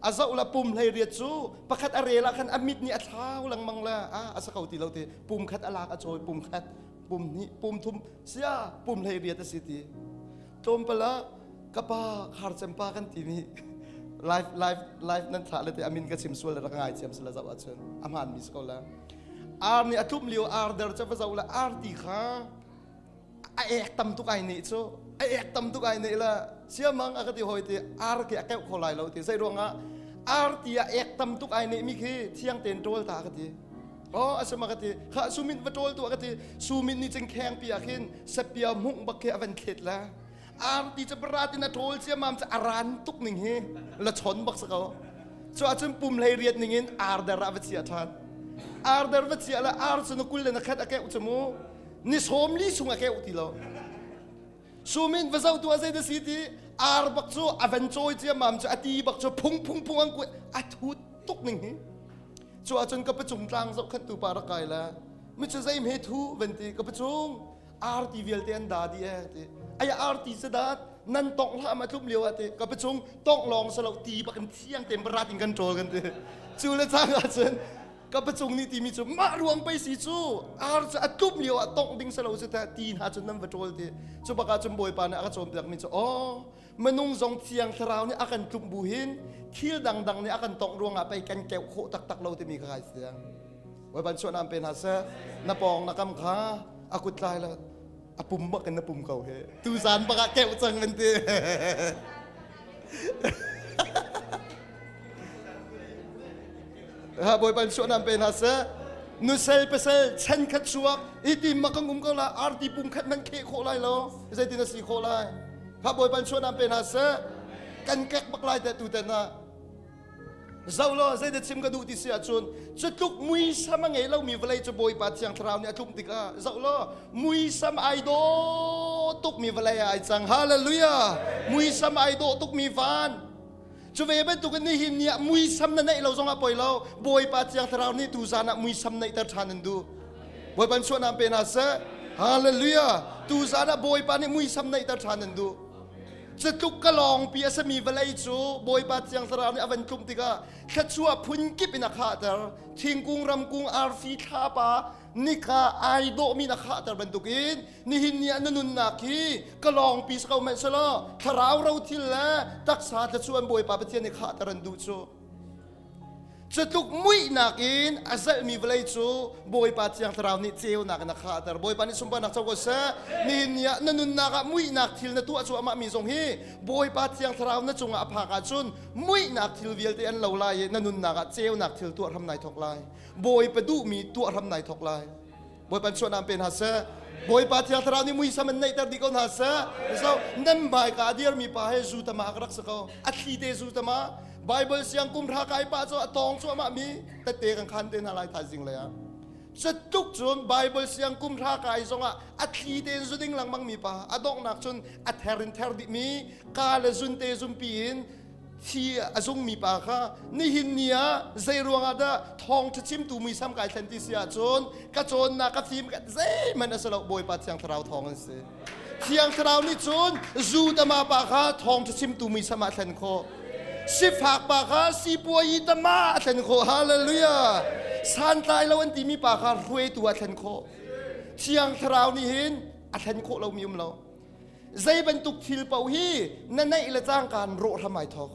A zoh la pum hlei riat cu pakhat a rel ah khan a mit nih a thlau lengmang le a a sa ko ti lo ti. Pum khat a lak a cawi pum khat, pum hnih, pum thum, sia pum hlei riat a si ti. Tlawmpal ah ka pa kharcem pa kan timi live live live nan thlah le te amin ka chim sual rak ngai thiam sila zoh ahcun a hmaan mi si ko la ar nih a tlum lio ar der cha va zoh la ar ti kha a ek tam tuk ai nih cu a ek tam tuk ai nih la siamang a ka ti hoi ti ar ki a keuh kho lai lo ti zei ruangah ar ti a ek tam tuk ai nih mi khi thiang ten ṭawl ta ka ti Oh asama ka ti kha sumin va ṭawl tu ka ti sumin nih cing kheng pi ah khin sepia mung bak khi a van thlet la arti cu parat in a ṭawl ciammam cu a ran tuk ning hi la chon bak sa ko cu ahcun pum hlei riat ning in arder ah va chia ṭhan arder va chia la ar cu na kul le na khat a keuh cu mu ni sawm li chung a keuh ti lo sumin va zoh tu a zei da si ti ar bak cu a van cawi ciammam cu a ti bak cu phung phung phung an kuat a thut tuk ning hi Cu ahcun ka pacung tlang zohkhenhtu pa rak kai le mi cu zei hme thu van ti ka pacung arti vialte an da di e ti ai arti se dat nan tongh hlah ma tlum lio ah ti ka pacung tongh lawng se lo ti bak in thiang tein barat in kan ṭawl kan ti cu le cang ahcun ka pacung nih timi cu mah ruang pei si cu ar cu a tlum lio ah tongh ding se lo cu ta ti hna cun nan va ṭawl ti cu bak ah cun bawipa nih a ka cawnpiak mi cu aw Minung zong Thiang Thlarau nih a kan tlumh bu hin thil dangdang nih a kan tongh ruangah pei kan keuh khawh taktak lo timi ka kai fiang. Bawipa chuah pe hna seh. Na pawng na kam kha a kut tlai la a pum bak in na pum ko he. Tuzan bak ah keuh cang van ti. Ha Bawipa chuah nam pe hna seh. Nusel pasel chen khat chuak iti makang um ko la arti pum khat man khe khawh lai lo zeitin a si khawh lai Kha Bawipa chuah pe hna seh. Kan kek bak lai te tu te na. Zo lo zei chim ka duh ti si ahcun cu tluk muisam a ngei lomi vawlei cu Bawipa Thiang Thlarau nih a tlumh tikah zoh law muisam ai dawh tukmi vawlei ah ai cang hallelujah muisam ai dawh tukmi van cu ve bantukin nihin ni ah muisam na neih lo zongah poi lo Bawipa Thiang Thlarau nih tuzan ah muisam neihter ṭhan an duh Bawipa chuah pe hna seh. Hallelujah! Tuzan ah Bawipa nih muisam neihter ṭhan an duh. Cutluk ka lawngpi a sami vawlei cu Bawipa Thiang Thlarau nih a van tlumh tikah thluachuah phun kip in a khahter. Thingkung, ramkung, arfi, thlapa, nika ai dawhmi in a khahter bantukin nihin ni ah na nunnak hi ka lawngpi si ko hmanh selaw thlarau rothil le taksa thluachuah an Bawipa Pathian nih khahter an duh cu. Cutluk muihnak in a zalhmi vawlei cu Bawipa Thiang Thlarau nih ceunak in a khahter. Bawipa nih sunparnak co ko seh. Nihin ni ah na nunnak ah muihnak thil na tuah cuahmah mi zong hi Bawipa Thiang Thlarau na cungah a phak ahcun muihnak thil vialte an lo lai i na nunnak ah ceunak thil tuah hram nai thawk lai. Bawipa duhmi tuah hram nai thawk lai. Bawipa chuahnak pe hna seh. Bawipa Thiang Thlarau nih muisam an neihter dih ko hna seh. So nan hmaika a dirmi pa he zu tama ka rak si ko. A thli te zu tama. Bible siang kum hra kai pa cu a tawng cuahmah mi tette kan khan te hna lai thaizing lei ah. Cutluk cun Bible siang kum hra kai zongah a thli tein zu ding lengmang mi pa a donghnak cun a ther in ther dih mi ka le zun te zumpi in thi a zungmi pa kha nihin ni ah zei ruangah dah thawngṭha chimtu muisam kai thlen ti si ahcun ka cawnnak ka fim ka zeihmanh a si lo Bawipa Thiang Thlarau thawng an si. Thiang Thlarau nih cun Judama pa kha thawngṭha chimtu muisam ah thlen khawh. Sifak pa kha sipuayi tama a thlen khawh. Hallelujah! Santlai lo an timi pa kha hruaitu ah thlen khawh. Thiang Thlarau nih hin a thlen khawh lomi um lo. Zei bantuk thil paoh hi na neih le cangka in rawh hram ai thawk.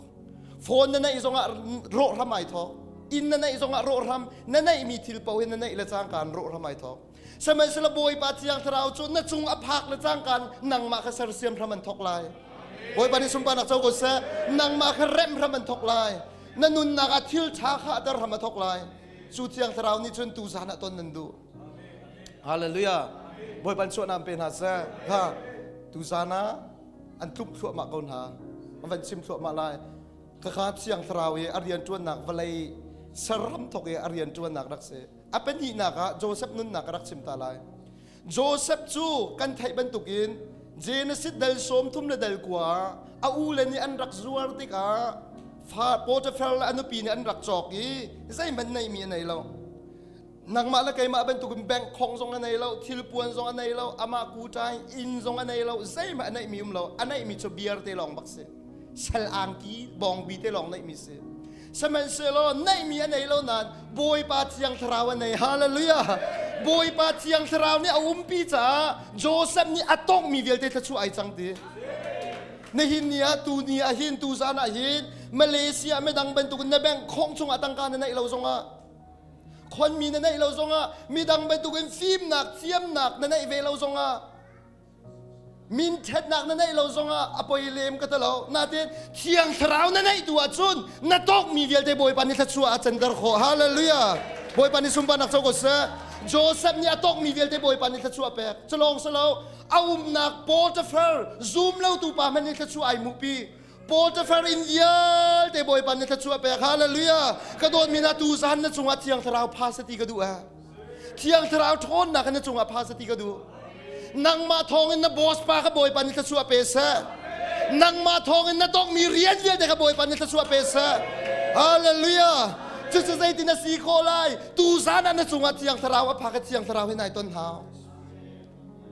Phone na neih zongah rawh hram ai thawk. Inn na neih zongah rawh hram. Na neihmi thil paoh hi na neih le cangka in rawh hram ai thawk. Sihmanhsehlaw Bawipa Thiang Thlarau cu na cung a phak le cangka in nangmah kha sersiam hram an thawk lai. Bawipa nih sunparnak co ko seh. Nangmah kha remh hram an thawk lai. Na nunnak ah thil ṭha kha ter hram a thawk lai. Cu Thiang Thlarau nih cun tuzan ah ton nan duh. Hallelujah. Bawipa chuahnak pe hna seh. Ha tuzan ah an tluk thluahmah ko hna. An van chim thluahmah lai. Khakha Thiang Thlarau i a rianṭuannak vawlei saram thawk i a rianṭuannak rak si. A pahnihnak ah Joseph nunnak ka rak chim ta lai. Joseph cu kan theih bantukin Genesis dal 30 le dal 9 a u le nih an rak zuar tikah fa Potiphar le a nupi nih an rak cawk i zeihmanh neihmi a nei lo. Nangmah le keimah bantukin bank khong zong a nei lo, thilpuan zong a nei lo, amah kuṭai inn zong a nei lo, zeihmanh a neihmi um lo. A neihmi cu beer te lawng bak si. Sal angki bawngbi te lawng neihmi si. Sihmanhsehlaw neihmi a nei lo nain Bawipa Thiang Thlarau a nei. Hallelujah! Bawipa Thiang Thlarau nih a umpi caah Joseph nih a tonghmi vialte thluachuah ai cang ti. Nihin ni ah tu ni ah hin tu zan ah hin Malaysia midang bantukin na bank khong chungah tangka na neih lo zongah khonmi na neih lo zongah midang bantukin fimnak thiamnak na neih ve lo zongah min ṭhatnak na neih lo zongah a poi lem ka talo natin Thiang Thlarau na neih tu ahcun na tawkmi vialte Bawipa nih thluachuah a canter khawh. Hallelujah! Bawipa nih sunparnak co ko seh. Joseph nih a tawkmi vialte Bawipa nih thluachuah pek. Culawng silo a umnak Potiphar zum lo tu pa hmanh nih thluachuah ai hmuhpi. Potiphar inn vialte Bawipa nih thluachuah pek. Hallelujah! Ka dawtmi hna tu zan na cungah Thiang Thlarau pha seh ti ka duh ah. Thiang Thlarau ṭhawnnak na cungah pha seh ti ka duh. Nangmah thawngin na boss pa kha Bawipa nih thluachuah pe seh. Nangmah thawngin na tongmi rian vialte kha Bawipa nih thluachuah pe seh. Hallelujah! Cucu zeitin a si khawh lai? Tu zan ah na cungah Thiang Thlarau a phak i Thiang Thlarau he nai ton hau.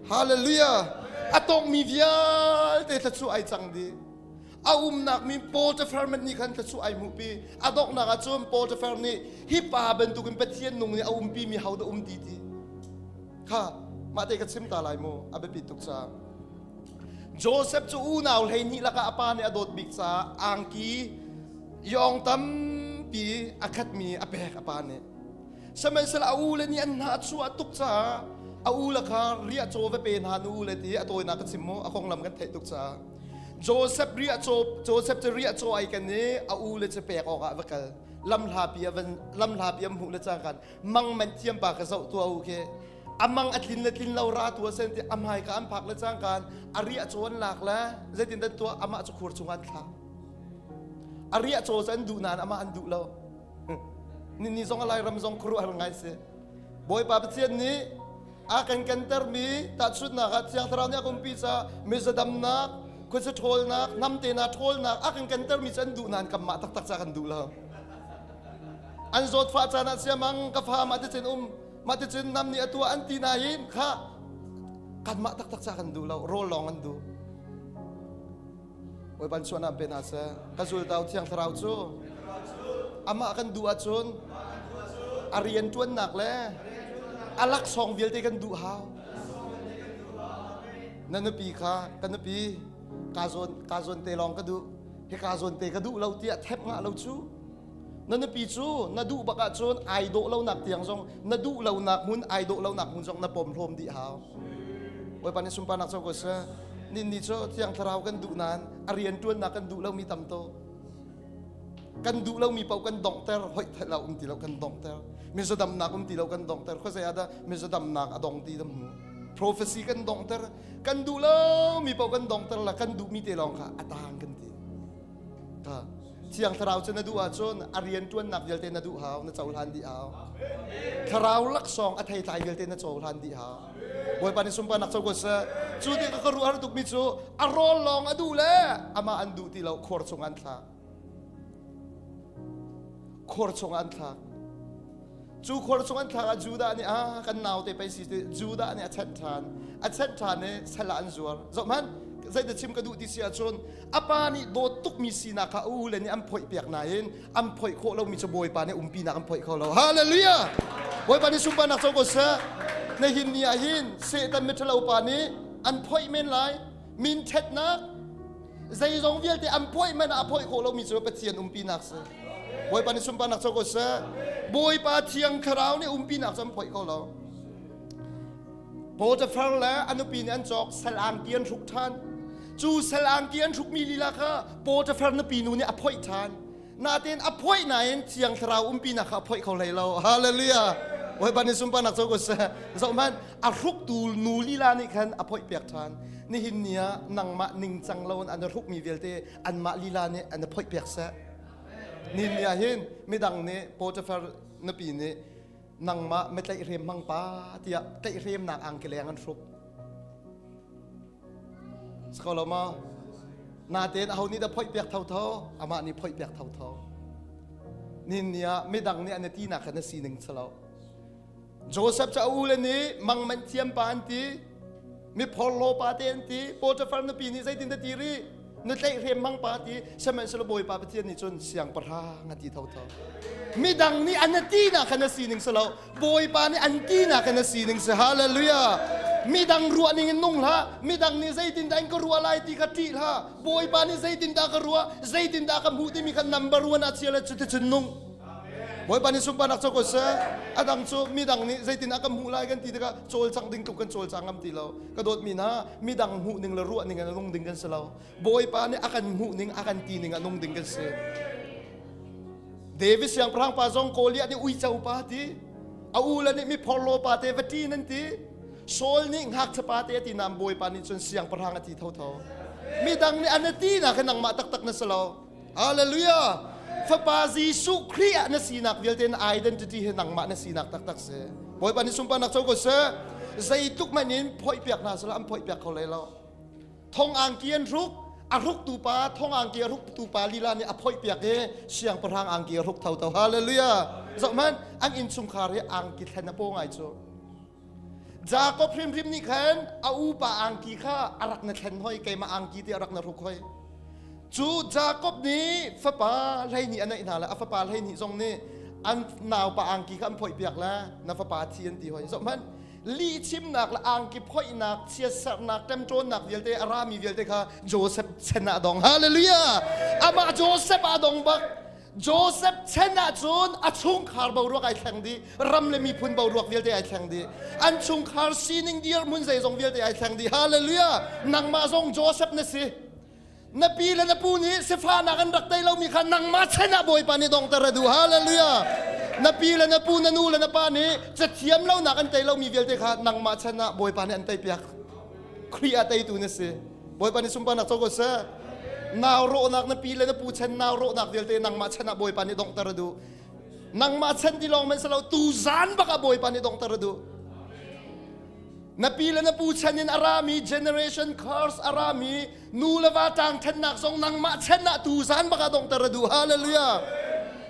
Hallelujah! A tongmi vialte thluachuah ai cang dih. A umnak mi Potiphar nih khan thluachuah ai hmuhpi. A donghnak ah cun Potiphar nih hi pa bantukin Pathian nung nih a umpi mi ho dah um ti ti. Kha mah te ka chim ta lai mu a biapi tuk caah. Joseph cu unau 12 lakah a pa nih a dawt bik caah angki yawng tampi a khatmi a pek a pa nih. Sihmanhsehlaw a ule nih an hna a chuah tuk caah a ule kha riahcaw va pe hna nu ule ti a tawinak ka chim mu a konglam kan theih tuk caah. Joseph riahcaw Joseph cu riahcaw ai kan i a ule cu pek awkah a va kal. Lamhlapi a van lamhlapi an hmuh le cangkan mang man thiam pa ka zoh tuah u khi a mang a tlin le tlin lo ra tu a sen ti a hmai ka an phak le cangkan a riahcaw an lak le zeitin dan tuah amah cu khur chungah an thlak. A riahcaw cu an duh nain amah an duh lo. Ni zong a Lairam zong khuaruahhar ngai si. Bawipa Pathian nih a kan kantermi tahchunhnak ah Thiang Thlarau nih a kumpi caah mizadamnak, khuacha ṭhawlnak, namte na ṭhawlnak a kan kantermi cu an duh nain kanmah taktak ca kan duh lo. An zawtfah caan ah siamang ka fa mah ticun um, mah ticun nam nih a tuah an ti nain kha. Kanmah taktak ca kan duh lo, rawl lawng an duh. Bawipa suan ah pe hna seh. Ka zultau Thiang Thlarau cu amah kan duh ahcun a rian ṭuannak le a laksawng vialte kan duh hau. Na nupi kha ka nupi ka zawn ka zawn te lawng ka duh hi ka zawn te ka duh lo tiah thep ngah lo cu na nupi cu na duh bak ahcun ai dawh lonak tiang zong na duh lonak hmun ai dawh lonak hmun zong na pom hlawm dih hau. Bawipa nih sunparnak co ko seh. Nin ni cu Thiang Thlarau kan duh nain a rian ṭuannak kan duh lomi tam tuk. Kan duh lomi paoh kan donghter, hoih theih lo um ti lo kan donghter. Mizadamnak um ti lo kan donghter. Khuazei ah dah mizadamnak a dong ti dah hmu. Prophecy kan donghter. Kan duh lomi paoh kan donghter la kan duhmi te lawng kha a tang kan ti. Ka Thiang Thlarau cu na duh ahcun a rian ṭuannak vialte na duh hau, na cohlan dih hau. Thlarau laksawng a theitlai vialte na cohlan dih hau. Bawipa nih sunparnak co ko seh. Cu ti ka ruah har tukmi cu a rawl lawng a duh le amah an duh ti lo khor chung an thlak. Khor chung an thlak. Cu khor chung an thlak ah Judah nih ah kan naute pei si ti Judah nih a chanh ṭhan. A chanh ṭhan i sal ah an zuar. Zohhmanh zeidah chim ka duh ti si ahcun a pa nih dawt tukmi sinak kha a ule nih an phoih piak nain an phoih khawh lomi cu Bawipa nih umpinak an phoih kho lo. Hallelujah! Bawipa nih sunparnak co ko seh. Nihin ni ah hin Satan miṭhalo pa nih an phoih men lai. Min ṭhatnak zeizong vialte an phoih men ah a phoih khawh lomi cu Pathian umpinak si. Bawipa nih sunparnak co ko seh. Bawipa Thiang Thlarau nih umpinak cu an phoih kho lo. Potiphar le a nupi nih an cawk sal angki an hruk ṭhan. Cu sal angki an hrukmi lila kha Potiphar nupi nu nih a phoih ṭhan. Natin a phoih nain Thiang Thlarau umpinak kha a phoih kho hlei lo. Hallelujah! Bawipa nih sunparnak co ko seh. Zohhmanh, a hruktu nu lila nih khan a phoih piak ṭhan. Nihin ni ah nangmah ningcang loin an hrukmi vialte anmah lila nih an phoih piak seh. Nihin ni ah hin midang nih Potiphar nupi nih nangmah metlaih hmang pa tiah tlaihhremnak angki leng an hruk. Sako lo maw? Natein aho nih dah phoih piak thotho? Amah nih phoih piak thotho. Nin ni ah midang nih an ti nak kha na sining salo. Joseph cu a u le nih mangmanh thiam pa an ti, mi phorhlaw pa te an ti, Potiphar nupi nih zeitin dah ti rih? Na tlaihhrem hmang pa ti, sihmanhsehlaw Bawipa Pathian nih cun siangpahrang a ti thotho. Midang nih an ti nak kha na sining si lo, Bawipa nih an ti nak kha na sining si. Hallelujah. Midang ruah ning in nung hlah, midang nih zeitindah in ka ruah lai ti kha ṭih hlah. Bawipa nih zeitindah ka ruah, zeitindah ka hmuh timi kha number one ah chia le cuticun nung. Bawipa nih sunparnak co ko seh. A dang cu midang nih zeitin ah kan hmuh lai kan ti tikah cawlcangh ding tluk kan cawlcang ngam ti lo. Ka dawtmi hna, midang hmuh ning le ruah ning in a nung ding kan si lo. Bawipa nih a kan hmuh ning, a kan ti ning a nung ding kan si. David siangpahrang pa zong Goliath nih uico pa ti, a u le nih mi phorhlaw pa te va ṭin an ti. Saul nih ngakchia pa te a ti nain Bawipa nih cun siangpahrang a ti thotho. Midang nih an ti na kha nangmah taktak na si lo. Hallelujah! Fapa Jesuh Khrih ah na sinak vialte na identity hi nangmah na sinak taktak si. Bawipa nih sunparnak co ko seh. Zeitluk hmanh in phoih piak hna sehla an phoih piak kho lai lo. Thong angki an hruk, a hruktu pa thong angki a hruktu pa lila nih a phoih piak i siangpahrang angki a hruk thotho. Hallelujah! Zoh hmanh, an innchungkhar hi angki thlen a paw ngai cu. Jakob hrimhrim nih khan a upa angki kha a rak na thlen hoi keimah angki ti a rak na hruk hoi cu Jakob nih fapa 12 a neih hna le a fapa 12 zong nih an naupa angki kha an phoih piak le na fapa thi an ti hoi zoh hmanh lihchimnak le angki phoihnak chiatserhnak ṭemṭawnnak vialte a rami vialte kha Joseph chan ah dong hallelujah amah Joseph ah dong bak Joseph chan ahcun a chungkhar boruak ai thleng dih, ram le miphun boruak vialte ai thleng dih. An chungkhar sining dirhmun zeizong vialte ai thleng dih. Hallelujah! Nangmah zong Joseph na si. Na pi le na pu nih sifahnak an rak tei lomi kha nangmah chan ah Bawipa nih dongter a duh. Hallelujah! Na pi le na pu, na nu le na pa nih cathiam lonak an tei lomi vialte kha nangmah chan ah Bawipa nih an teipiak. Khrih ah teitu na si. Bawipa nih sunparnak co ko seh. Nau rawhnak na pi le na pu chan nau rawhnak vialte nangmah chan ah Bawipa nih donghter a duh. Nangmah chan ti lawng man si lo tu zan bak ah Bawipa nih donghter a duh. Na pi le na pu chan in a rami generation curse a rami nu le va ṭang ṭhennak zong nangmah chan ah tu zan bak ah donghter a duh. Hallelujah.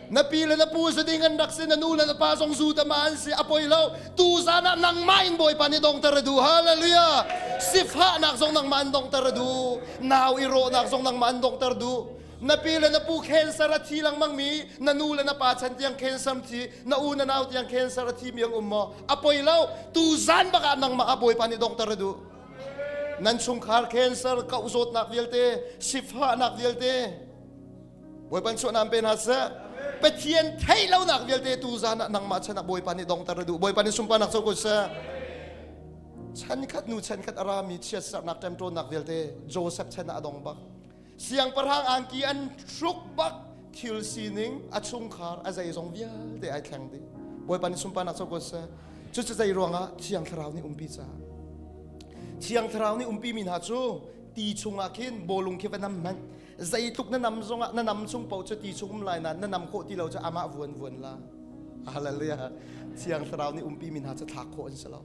Na pi le na pu zuding an rak si, na nu le na pa zong zu tama an si, a poi lo. Tu zan ah nangmah in Bawipa nih dongter a duh. Hallelujah. Sifahnak zong nangmah in dongter a duh. Nau i rawhnak zong nangmah in dongter duh. Na pi le na pu cancer a thi lengmang mi, na nu le na pa chan tiang cancer thi, na u na nau tiang cancer a thi mi ang um maw? A poi lo. Tu zan bak ah nangmah ah Bawipa nih dongter a duh. Nan chungkhar cancer kauh zawtnak vialte, sifahnak vialte, Bawipa nih suahnak pe hna seh. Pathian theih lonak vialte tu zan ah nangmah chan ah Bawipa nih dongter a duh. Bawipa nih sunparnak co ko seh. Chan khat nu chan khat a rami chiatserhnak ṭemṭawnnak vialte Joseph chan ah a dong bak. Siangpahrang angki an hruk bak thil sining a chungkhar a zeizong vialte ai thleng dih. Bawipa nih sunparnak co ko seh. Cucu zei ruangah Thiang Thlarau nih umpi caah. Thiang Thlarau nih umpi mi hna cu ti chungah khin bawlung khi va nam hmanh zeitluk na nam zongah na nam chung paoh cu ti chung um lai nain na nam khawh ti lo cu amah vuan vuan la. Hallelujah. Thiang Thlarau nih umpi mi hna cu thlak khawh an si lo.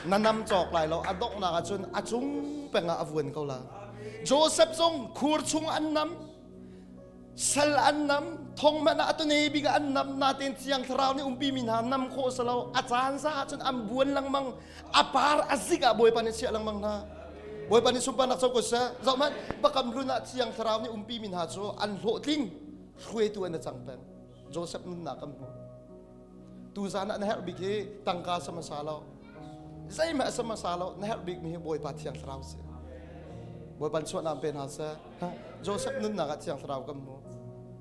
Na nam cawk lai lo. A donghnak ah cun a cung peng ah a vuan ko la. Joseph zong khur chung an nam, sal an nam, thong hmanh ah a tune bik ah an nam. Natein Thiang Thlarau nih umpi mi hna nam khawh si lo. A caan za ah cun an buan lengmang. A par a zik ah Bawipa nih chiah lengmang hna. Bawipa nih sunparnak co ko seh. Zohhmanh, Bakam hlun ah Thiang Thlarau nih umpi mi hna cu an hlawhtling, hruaitu an i cang peng. Joseph nunnak kan hmuh. Tuzan ah na herh bik hi tangka sa hmasa lo. Zeihmanh a sa hmasa lo. Na herh bik mi hi Bawipa Thiang Thlarau si. Bawipa chuahnak pe hna seh. Joseph nunnak ah Thiang Thlarau kan hmuh.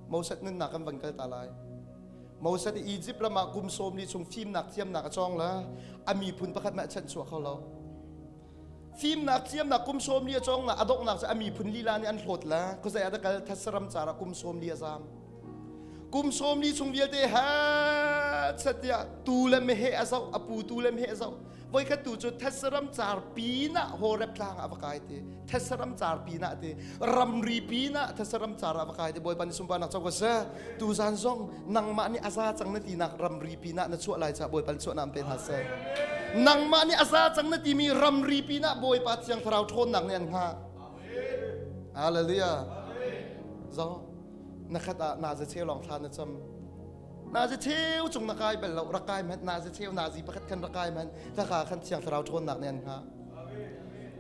Moses nunnak kan van kal ta lai. Moses i Egypt ram ah kum 40 chung fimnak thiamnak a cawng la a miphun pakhat mah chanchuah kho lo. Fimnak thiamnak kum 40 a cawng na a donghnak cu a miphun lila nih an hlawt la khuazei ah dah kal thatsaram car ah kum 40 a zam. Kum 40 chung vialte ha satiah tu le meheh a zoh a pu tu le meheh a zoh voikhat tu cu thatsaram car pinah Horeb tlang ah va kai ti thatsaram car pinah ti ramri pinah thatsaram car ah va kai ti Bawipa nih sunparnak co ko seh. Tuzan zong nangmah nih a za cang na tinak ramri pinah na chuah lai caah Bawipa nih chuahnak pe hna seh. Nangmah nih a za cang na timi ramri pinah Bawipa Thiang Thlarau ṭhawnnak nih an hngah. Hallelujah. Zo na khat ah na za cheu lawng thla na cam. Na za cheu cung na kai bal lo rak kai hmanh na za cheu nazi pakhat khan rak kai hmanh ka khan Thiang Thlarau ṭhawnnak nih an hngah.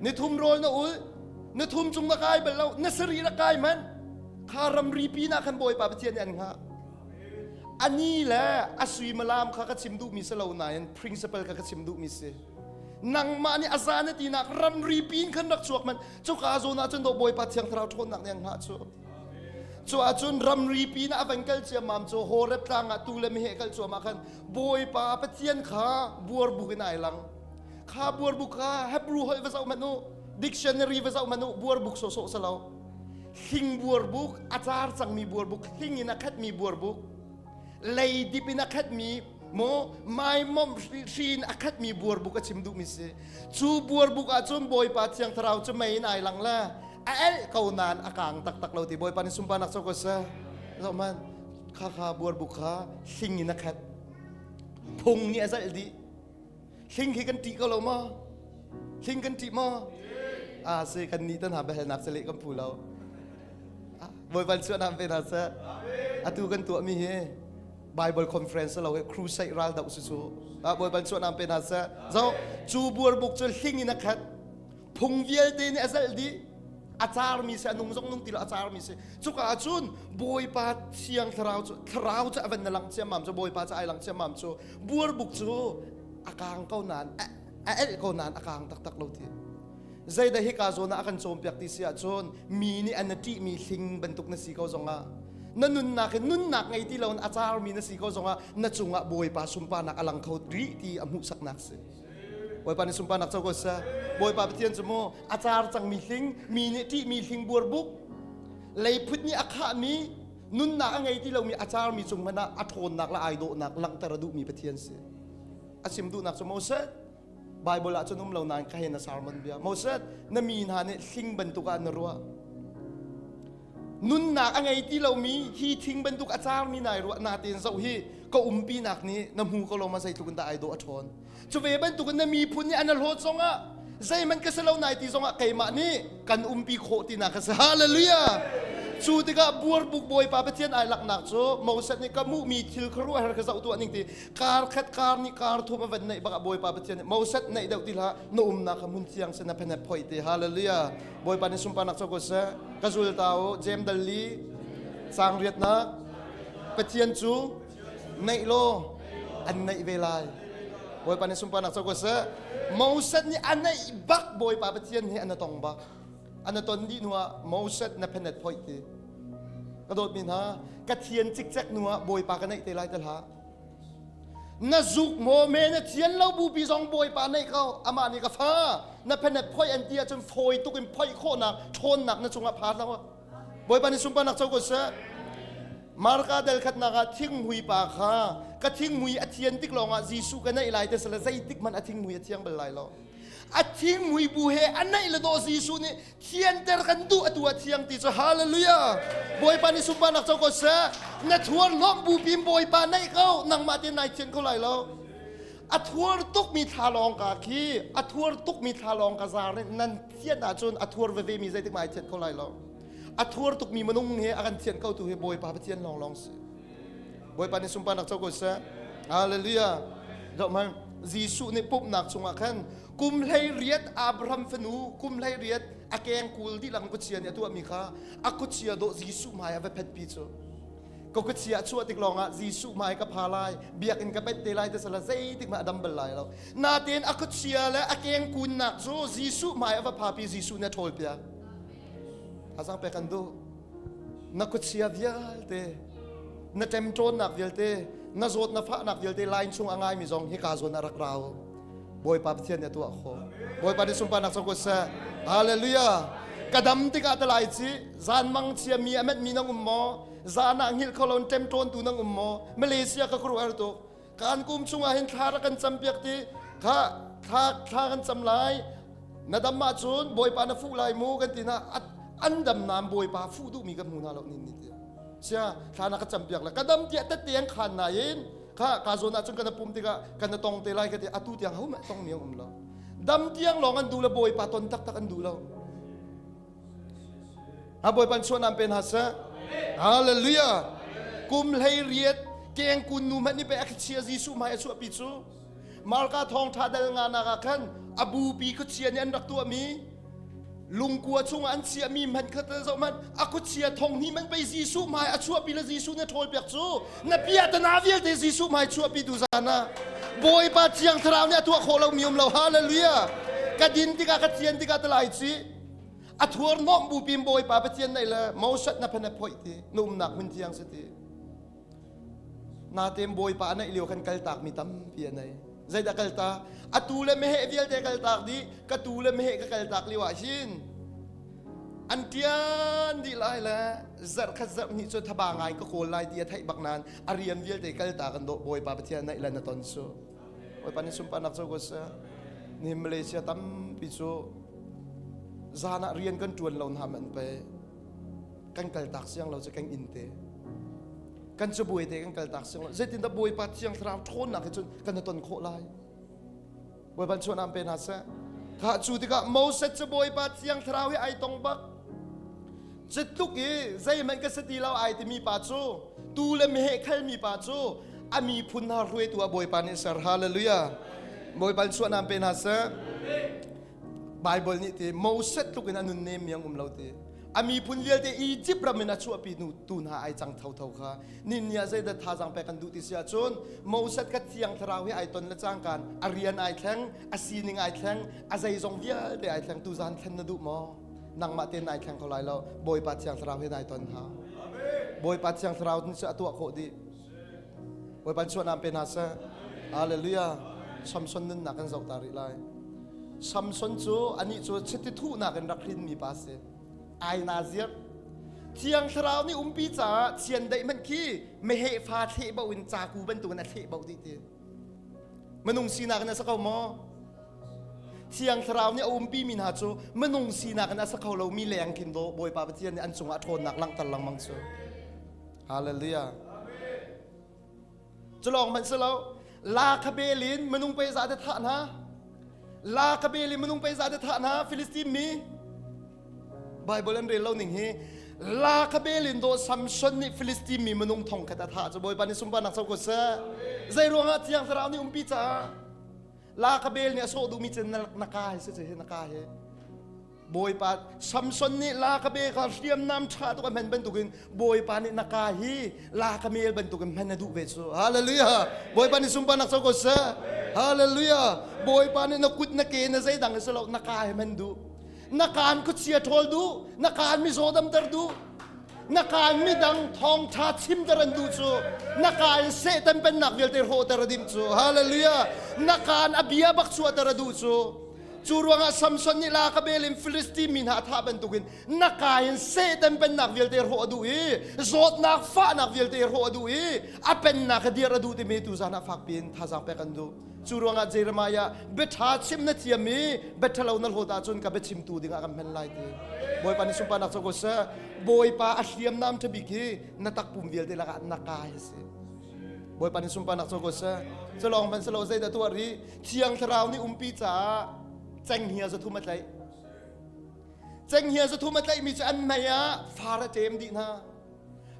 Ni thum rawl na ul, na thum cung na kai bal lo, na sari na kai hmanh kha ramri pinah khan Bawipa Pathian nih an hngah. Ani le a suimilam kha ka chim duhmi si lo nain principle kha ka chim duhmi si. Nangmah nih a za na tinak ramri pin khan rak chuak man cuka zawn ah cun do Bawipa Thiang Thlarau ṭhawnnak nih an hngah cu. Cu ahcun ramri pin ah a van kal ciammam cu Horeb tlang ah tu le meheh kal cuahmah khan Bawipa Pathian kha buarbuk in ai lang. Kha buarbuk kha Hebrew holh va zoh hmanh u, dictionary va zoh hmanh u, buarbuk sawhsawh si lo. Hling buarbuk, a car cangmi buarbuk, hling in a khatmi buarbuk, leidip in a khatmi maw maimom hri in a khatmi buarbuk a chim duhmi si. Cu buarbuk ah cun Bawipa Thiang Thlarau cu mei in ai lang le a elh ko nain a kang taktak lo ti Bawipa nih sunparnak co ko seh. Zoh hmanh, kha kha buarbuk kha hling in a khat. Phung nih a zalh dih. Hling khi kan ṭih ko lo maw? Hling kan ṭih maw? Ah, si kan nih tan ha biahalnak cu leh kan phu lo. Bawipa chuah pe hna seh. Atu kan tuahmi hi Bible conference lo hi crusade ral doh si cu. Bawipa chuah pe hna seh. Zo cu buarbuk cu hling in a khat. Phung vialte nih a zalh dih. A carmi si, a nung zong nung ti lo a carmi si. Cuka ah cun Bawipa thiang thlarau cu thlarau cu a van na lang ciammam cu Bawipa cu ai lang ciammam cu buarbuk cu a kang ko nain a elh ko nain a kang taktak lo ti. Zeidah hika zawn ah a kan cawnpiak ti si ahcun mi nih an na ṭihmi hling bantuk na si ko zongah na nunnak hi nunnak ngei ti loin a carmi na si ko zongah na cungah Bawipa sunparnak a lang kho rih ti a hmuhsaknak si. Bawipa nih sunparnak co ko seh. Bawipa Pathian cu mu a car cangmi hling, mi nih ṭihmi hling buarbuk, leiphut nih a khahmi, nunnak a ngei ti lomi a carmi cung hmanh ah a ṭhawnnak le ai dawhnak langhter a duhmi Pathian si. A chim duhnak cu Moses, Bible ah cun um lo nain ka hen a sermon bia. Moses, na mi hna nih hling bantuk ah na ruah. Nunnak a ngei ti lomi hi thing bantuk a carmi nai ruah natein zoh hi ka umpinak nih na hmu ko lo ma zeitluk in dah ai dawh a ṭhawn. Cu ve bantukin na miphun nih an hlawt zongah zeihmanh ka si lo nai ti zongah keimah nih kan umpi khawh tinak ka si. Hallelujah! Cu tikah buarbuk Bawipa Pathian ai laknak cu Moses nih ka hmuhmi thil khuaruahhar kha zoh tuah ning ti kar khat kar nih kar thum a van neih bak ah Bawipa Pathian nih Moses neih deuh ti hlah na umnak kha hmun thiang sin na phenet phoi te. Hallelujah. Bawipa nih sunparnak co ko seh. Ka zul ta u Jem dal li sang riatnak Pathian cu neih law an neih ve lai. Bawipa nih sunparnak co ko seh. Moses nih a neih bak Bawipa Pathian he an tong bak. An ton dih hnuah Moses na phenet phoih ti. Ka dawtmi hna, ka thian cikcek hnuah Bawipa ka neih te lai te hlah. Na zuk maw me na thian lo bupi zong Bawipa neih ko. Amah nih ka fa na phenet phoih an ti ahcun fawi tuk in phoih khawhnak ṭhawnnak na cungah pha hlah. Bawipa nih sunparnak co ko seh. Marka del khatnak ah thinghmui pa kha ka thinghmui a thian tik lawngah Jesuh ka neih lai te sala zeitik hmanh a thinghmui a thiang bal lai lo. A thinghmui bu he a neih le dawh Jesuh nih thianter kan duh atu a thiang ti cu hallelujah. Bawipa nih sunparnak co ko seh. Na thuar hlawm bu pin Bawipa neih ko nangmah te nai thian kho lai lo. A thuar tukmi thlalawng ka khi a thuar tukmi thlalawng ka zar nan thian ahcun a thuar veve mi zeitik ma ai thian kho lai lo. A thuar tukmi minung he a kan thian ko tu hi Bawipa Pathian lawnglawng si. Bawipa nih sunparnak co ko seh. Hallelujah. Zoh hmanh Jesuh nih pumhnak chungah khan kum 18 Abraham fanu kum 18 a keng kul dihlak khuachia nih a tuahmi kha a khuachia dawh Jesuh hmai a va phetpi cu. Ka khuachia a chuah tik lawngah Jesuh hmai ka pha lai, biakinn ka pet te lai te sala zeitik hmanh a dam bal lai lo. Natein a khuachia le a keng kunnak cu Jesuh hmai a va phapi Jesuh nih a ṭhawl piak. Thazang pek kan duh. Na khuachia vialte, na ṭemṭawnnak vialte, na zawt na fahnak vialte line chung a ngaimi zong hika zawn ah rak ra u. Bawipa Pathian nih a tuah khawh. Bawipa nih sunparnak co ko seh. Hallelujah. Ka dam tikah te lai ci zan mang chia mi a met mi nang um maw? Zan ah hngilh kho lo in ṭemṭawntu nang um maw? Malaysia ka khuaruah tuk. Kan kum chungah hin thla rak kan cam piak ti kha thla thla kan cam lai na dam ahcun bawipa na fuh lai mu kan ti na an dam nam bawipa fuh duhmi kan hmu hna lo nin ni ti sia thla na ka cam piak la ka dam tiah tette an khan nain kha ka zawn ahcun kan pum tikah kan tong te lai ka ti atu tiang ho mah tong mi um lo dam tiang lawng an duh le bawipa ton taktak an duh lo Ha Bawipa chuah nam pe hna seh. Hallelujah. Kum 18 keng kun nu hmanh nih pe a chia Jesuh hmai a chuahpi cu. Marka thawngtha dal nga nak ah khan a bupi khuachia nih an rak tuahmi lungkua chungah an chiahmi hmanh kha zoh hmanh a khuachia thong hnih man pei Jesuh hmai a chuahpi le Jesuh nih a ṭhawl piak cu na piahtana vialte Jesuh hmai chuahpi tu zan ah Bawipa Thiang Thlarau nih a tuah khawh lomi um lo hallelujah ka din tikah ka thian tikah talai ci A thuar hnawm bu pin Bawipa Pathian nei le Moses na phan phoih ti na umnak hmun thiang si ti. Natein Bawipa a neih lio khan kaltak mi tampi a nei. Zeidah kaltak? A tu le meheh vialte kaltak dih, ka tu le meheh ka kaltak lio ah hin an tian dih lai le zarh khat zarh hnih cu thaba ngai ka kawl lai ti a theih bak nain a rian vialte kaltak an dawh Bawipa Pathian neih le na ton su. Bawipa nih sunparnak co ko seh. Nihin Malaysia tampi cu zan ah rian kan ṭuan lo hna man pe kan kaltak siang lo cu kan inn te kan cabuai te kan kaltak siang lo zeitindah Bawipa Thiang Thlarau ṭhawnnak hi cun kan ton khawh lai Bawipa chuah pe hna seh kha cu tikah Moses cu Bawipa Thiang Thlarau hi ai tong bak Cutluk i zeihmanh ka si ti lo ai timi pa cu tu le meheh khalmi pa cu a miphun hna hruaitu ah Bawipa nih ser. Hallelujah. Bawipa chuah nam pe hna seh. Bible nih ti Moses tluk in a nun nem mi ang um lo ti. A miphun vialte Egypt ram in a chuahpi nu tu hna ai cang thotho kha. Nin ni ah zeidah thazaang pek kan duh ti si ahcun Moses kha thiang thlarau he ai ton le cangkan a rian ai thleng, a sining ai thleng, a zeizong vialte ai thleng. Tu zan thlen na duh maw? Nangmah tein nai thleng kho lai lo. Bawipa Thiang Thlarau he nai ton hna. Bawipa Thiang Thlarau nih cu a tuah khawh dih. Bawipa chuah nam pe hna seh. Hallelujah. Samson nunnak kan zoh ta rih lai. Samson cu anih cu chiti thuhnak in rak hrinmi pa si. Ai na zir. Thiang Thlarau nih umpi caah chiandeih hmanh khi meheh fa thleh bo in caku bantukin a thleh bo dih ti. Minung sinak in a sa ko maw? Thiang Thlarau nih a umpimi hna cu minung sinak in a sa kho lomi leng khin daw Bawipa Pathian nih an cungah ṭhawnnak langhter lengmang cu. Hallelujah. Cu lawng hmanh si lo. La kha bel in minung pei za te thah hna. La kha bel in minung pei za te thah hna Filistin mi. Bible an rel lo ning hi. La kha bel in dawh Samson nih Filistin mi minung thong khat a thah cu Bawipa nih sunparnak co ko seh. Zei ruangah Thiang Thlarau nih umpi caah la kha bel nih a sawh duhmi cu na ka hi si hi na ka hi. Bawipa Samson nih la ka be kha hriamnam ṭha tuk a hman bantukin Bawipa nih na ka hi la ka mel bantukin hman a duh ve cu. Hallelujah. Bawipa nih sunparnak co ko seh. Hallelujah. Bawipa nih na kut na ke na zeidang hi si lo na ka hi hman duh. Na kaan khuachia ṭhawl duh, na kaan mizaw damter duh, na kaan midang thawngṭha chimter an duh cu, na kaan Satan pennak vialte hrawhter a dimh cu. Hallelujah. Na kaan a bia bak chuahter a duh cu. Cu ruangah Samson nih la ka bel in Filistin mi hna a thah bantukin na ka in Satan pennak vialte hrawh a duh i zawtnak fahnak vialte hrawh a duh i a pennak a dir a duh timi tu zan ah fakpi in thazaang pek an duh. Cu ruangah Jeremiah biaṭha chim na thiam i biaṭhalo na hlawt ahcun ka biachimtu dingah kan hman lai ti. Bawipa nih sunparnak co ko seh. Bawipa a hriamnam ṭha bik hi na takpum vialte lakah na ka hi si. Bawipa nih sunparnak co ko seh. Culawng hmanh silo zeidah tuah rih? Thiang Thlarau nih umpi caah cenghngia zathum a tlaih. Cenghngia zathum a tlaihmi cu an mei ah far a ṭem dih hna.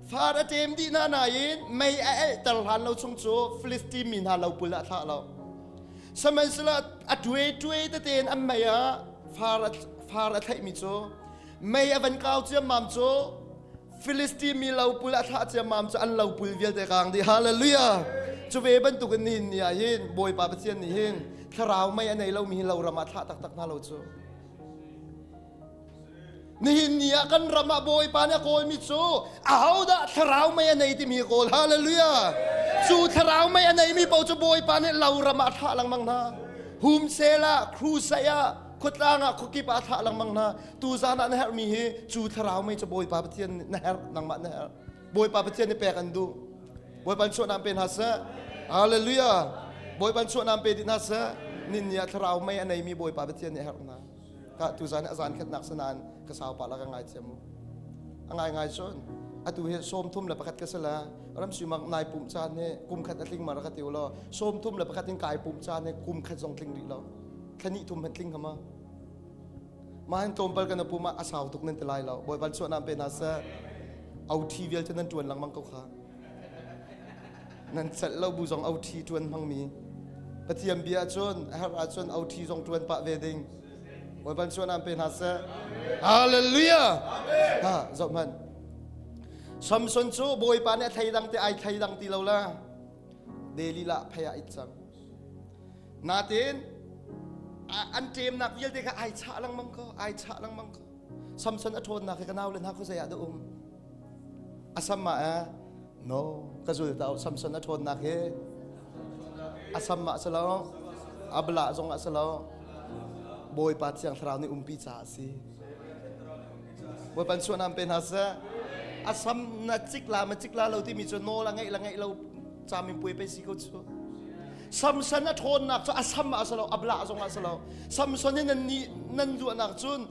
Far a ṭem dih hna nain mei a elhter hlan lo chung cu Filistin mi hna lopul ah thlah lo. Sihmanhsehlaw a ṭuai tete in an mei ah far a, far a thlaihmi cu mei a van kau ciammam cu Filistin mi lopul a thlah ciammam cu an lopul vialte kaang dih. Hallelujah! Cu ve bantukin nihin ni ah hin Bawipa Pathian nih hin thlarau mei a nei lomi hi loram ah thlah taktak hna lo cu. Nihin ni ah kan ram ah Bawipa nih a kawlmi cu ahodah thlarau mei a nei timi kawl. Hallelujah! Cu thlarau mei a neimi paoh cu Bawipa nih lo ram ah a thlah lengmang hna. Humsel ah, crusade ah, khuatlang ah, khuakip ah a thlah lengmang hna. Tuzan ah na herhmi hi cu thlarau mei cu Bawipa Pathian nih na herh, nangmah na herh. Bawipa Pathian nih pek an duh. Bawipa nih chuahnak pe hna seh. Hallelujah! Bawipa nih chuahnak pe dih hna seh. Nin ni ah thlarau mei a neimi Bawipa Pathian nih a herh hna. Ka tuzan a zan khatnak sanain ka sau pah la ka ngai thiam mu. A ngai ngai cun atu hi 31 ka si la ram simak nai pum caan hi kum khat a tling ma ka ti law 31 in kai pum caan hi kum khat zong tling rih lo thlani thum han tling hama ma hin tlawmpal kan pum ah a sau tuk nan ti lai lo bawipa chuah nam pe na sa OT vial cu nan tuan lengmang ko kha Nan celh lo bu zong OT ṭuan hmangmi. Pathian bia cun a herh ahcun OT zong ṭuan pah ve ding. Bawipa chuan aan pe hna seh. Hallelujah. Ha, zoh hmanh. Samson cu Bawipa nih a thleidang te ai thleidang ti lo la. Delilah phei ah it cang. Natin an ṭemnak vialte kha ai chah lengmang ko, ai chah lengmang ko. Samson a ṭhawnnak hi ka nau le hna khuazei ah dah um? A sam ah eh? No, ka zul ta Samson a ṭhawnnak hi a sam ah si lo, a bala zong ah si lo. Bawipa Thiang Thlarau nih umpi caah a si. Bawipa suanam pe hna seh. A sam na cik la ma cik la lo timi cu nawl a ngeih la ngeih lo camin puai pe si ko cu. Samson a ṭhawnnak cu a sam ah si lo, a bla zong ah si lo. Samson hi nan nih nan ruahnak cun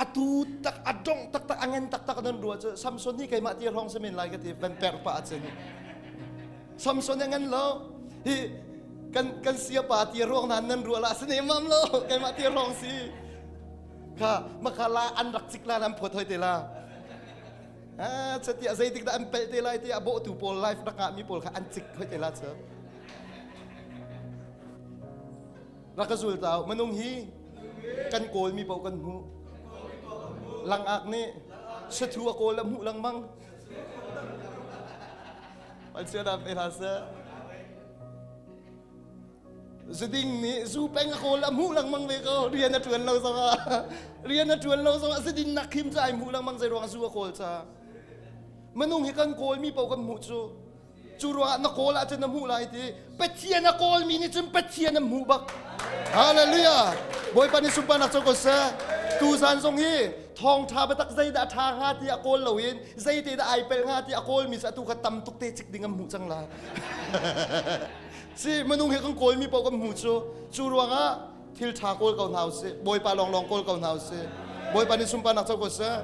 atu tak a dongh taktak a ngan taktak nan ruah cu Samson hi keimah ti hrawng si men lai ka ti van perh pah acin Samson a ngan lo hi kan kan siapa ti ruang nan nan ruah la sine mam lo keimah ti hrawng si kha makha la an rak cik la nan phot hoi te la ah chatia zeitik dah an pelh te lai ti a bawhtu pawl life rak ngah mi pawl kha an cik hoi te la chu Rak ka zul ta minung hi kan kawl mi paoh kan hmuh. Langak nih sathu a kawl a hmuh lengmang. Palsianam pe hlah seh. Zuding nih zu peng a kawl a hmuh lengmang ve ko rian a ṭuan lo zongah rian a ṭuan lo zongah zudin nak khim cu ai hmuh lengmang zei ruang zu a kawl ca minung hi kan kawl mi paoh kan hmuh cu Cu ruangah na kawl ahcun na hmuh lai ti Pathian a kawlmi nih cun Pathian an hmuh bak. Hallelujah. Bawipa nih sunparnak co ko seh. Tuzan zong hi thawngṭha biatak zeidah a ṭha hnga ti a kawl loin zeite dah ai pel hnga ti a kawlmi cu atu kha tam tuk te cik ding an hmuh cang la. Si minung hi kan kawlmi paoh kan hmu cu. Cu ruangah thil ṭha kawl ko hna usih bawipa lawnglawng kawl ko hna usih bawipa nih sunparnak co ko seh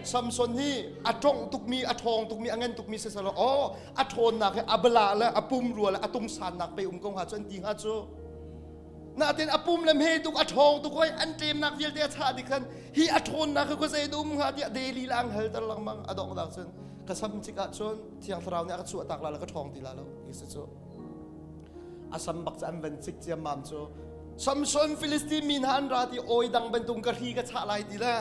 Samson hi a ṭongh tukmi a ṭhawng tukmi a ngan tukmi siselaw aw a ṭhawnnak hi a bala le a pumrua le a tungsannak pe um ko hnga cu an ti hnga cu. Natin a pum le hme tuk a ṭhawng tuk hoi an ṭemnak vialte a chah dik khan hi a ṭhawnnak hi khuazei dum hnga tiah daily la ang hal ter lengmang a donghnak cun ka sam cik ah cun thiang thlarau nih a ka chuah tak la la ka ṭhawng ti la lo ti si cu a sam bak cu an van cik ciammam cu Samson Philistine mi hna an ra ti oi dang bantuk ka hri ka chah lai ti le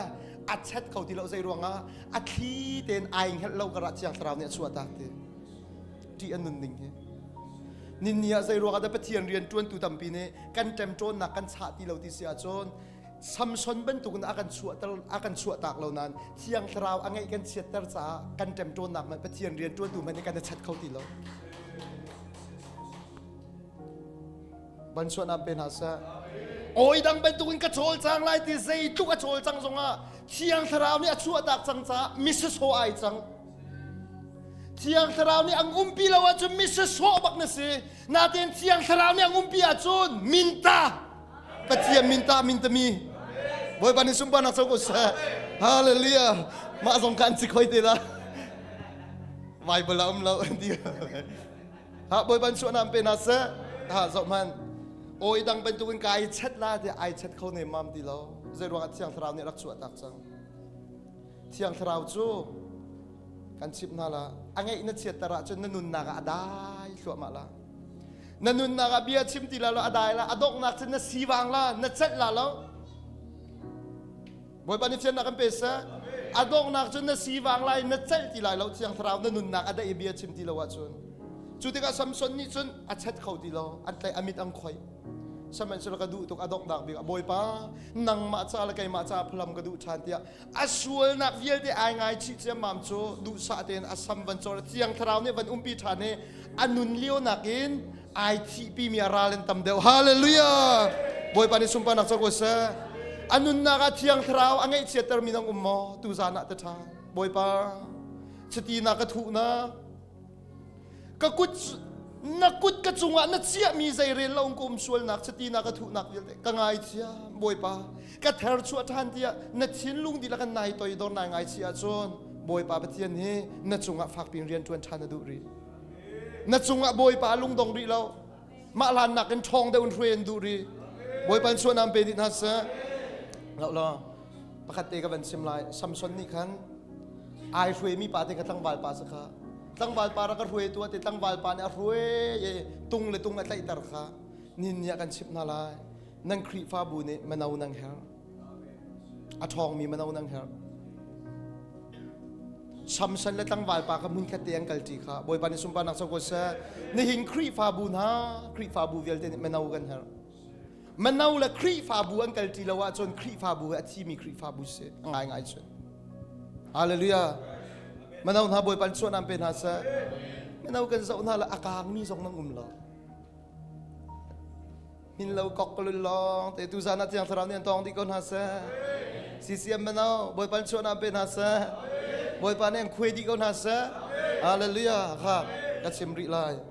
a chet kho ti lo zei ruangah a thli tein ai hngelh lo karah thiang thlarau nih a chuah tak ti ṭih an nun ning hi ninni ah zei ruangah dah Pathian rian ṭuantu tampi nih kan ṭemṭawnnak kan chah ti lo ti si ahcun Samson bantukin a kan chuahter a kan chuahtak lo nain Thiang Thlarau a ngeih kan chiatter caah kan ṭemṭawnnak hmanh Pathian rian ṭuantu hmanh nih kan i chat kho ti lo. Ban suanam pe hna seh. Oi dang bantukin ka cawlcang lai ti zeitluk a cawlcang zongah Thiang Thlarau nih a chuahtak cang caah misasawh ai cang. Thiang Thlarau nih ang umpi lo ahcun misasawh bak na si. Natein Thiang Thlarau nih ang umpi ahcun minta Pathian minta mintami Bawipa nih sunparnak co ko seh. Hallelujah. Mah zong kha an cik hoi te la. Bible a um lo ti. Ha Bawipa suah pe na seh. Ha zoh hman. Oi dang bantukin ka ai chet la ti ai chet kho ne mam ti lo. Zei ruangah Thiang Thlarau nih rak chuah tak cang. Thiang Thlarau cu kan chimh hna la a ngeih na chiatter ahcun na nunnak ah a dai thluahmah la. Na nunnak ah bia chim ti la lo a dai la a donghnak cun na sivang la na celh la lo. Bawipa nih fiannak kan pe seh. A donghnak cun na sivang lai na celh ti lai lo Thiang Thlarau na nunnak a daih i bia chim ti lo ahcun. Cu tikah Samson nih cun a chet kho ti lo an tlaih a mit an khoih. Sihmanhsehlaw ka duh tuk a donghnak bik ah Bawipa nangmah ca le keimah ca phalam ka duh ṭhan tiah a sualnak vialte ai ngaichih ciammam cu duhsah tein a sam van cawr Thiang Thlarau nih van umpi ṭhan i a nun lio nakin ai thihpi mi a ral in tam deuh. Hallelujah! Bawipa nih sunparnak co ko seh. A nunnak ah Thiang Thlarau a ngaihchiatter mi nang um maw? Tuzan ah te ṭha. Bawipa, chiti na ka thuhnak ka kut na kut ka cungah na chiahmi zeirel lo ka um sualnak chiti na ka thuhnak vialte ka ngaithiam Bawipa ka ther chuah ṭhan tiah na thinlung dihlak kan nai toidor nai ngaichih ahcun Bawipa Pathian hi na cungah fakpi in rian ṭuan ṭhan a duh rih na cungah Bawipa lungdong rih lo mah hlan nakin ṭhawng deuh in hruai an duh rih Bawipa in suanam pe dih hna seh lo lo pakhat te ka van chim lai Samson nih khan ai hruaimi pa te kha tlangval pa sa kha tlangval pa rak a hruai tu te tlangval pa nih a hruai i tung le tung a tlaihter kha nin nih a kan chimh hna lai nan Khrihfabu nih mano nang her a ṭhawngmi mano nang her Samson le tlangval pa kha hmunkhat te an kalṭi kha Bawipa nih sunparnak co ko seh nihin Khrihfabu hna Khrihfabu vialte nih mano kan herh Mano le Khrihfabu an kalṭi lo ahcun Khrihfabu he a thimi Khrihfabu si a ngaingai cun. Hallelujah. Mano hna Bawipa nih suanam pe hna seh. Mano kan zoh hna le a kaangmi zong nan um lo. Min lo kok kalul lawng te tu zan ah Thiang Thlarau nih an tawng dih ko hna seh. CCM mano Bawipa nih suanam pe hna seh. Bawipa nih an khuai dih ko hna seh. Hallelujah. Kha ka chim rih lai.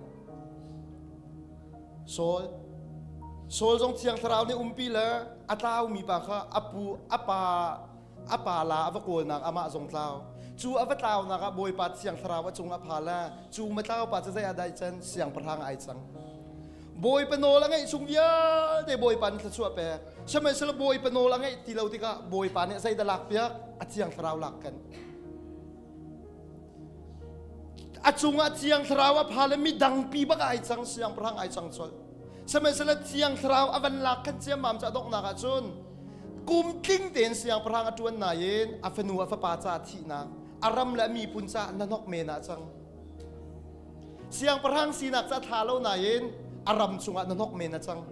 Saul Saul zong Thiang Thlarau nih umpi le a tlaumi pa kha a pu a pa a pa la a va kawlnak amah zong tlau cu a va tlaunak ah Bawipa Thiang Thlarau a cung a pha le cu matlau pa cu zei ah dai can siangpahrang ai cang Bawipa nawl a ngeih chung vialte Bawipa nih thluachuah pek sihmanhsehlaw Bawipa nawl a ngeih ti lo tikah Bawipa nih zeidah lak piak a Thiang Thlarau lak kan A cungah Thiang Thlarau a pha le midangpi bak ai cang siangpahrang ai cang colh. Sihmanhsehlaw Thiang Thlarau a van lak khan ciammam cu a donghnak ah cun kum tling tein siangpahrang a ṭuan nain a fanu a fapa ca thihnak a ram le a miphun caah hnahnok men ah cang. Siangpahrang sinak ca thla lo nain a ram chungah hnahnok men a cang.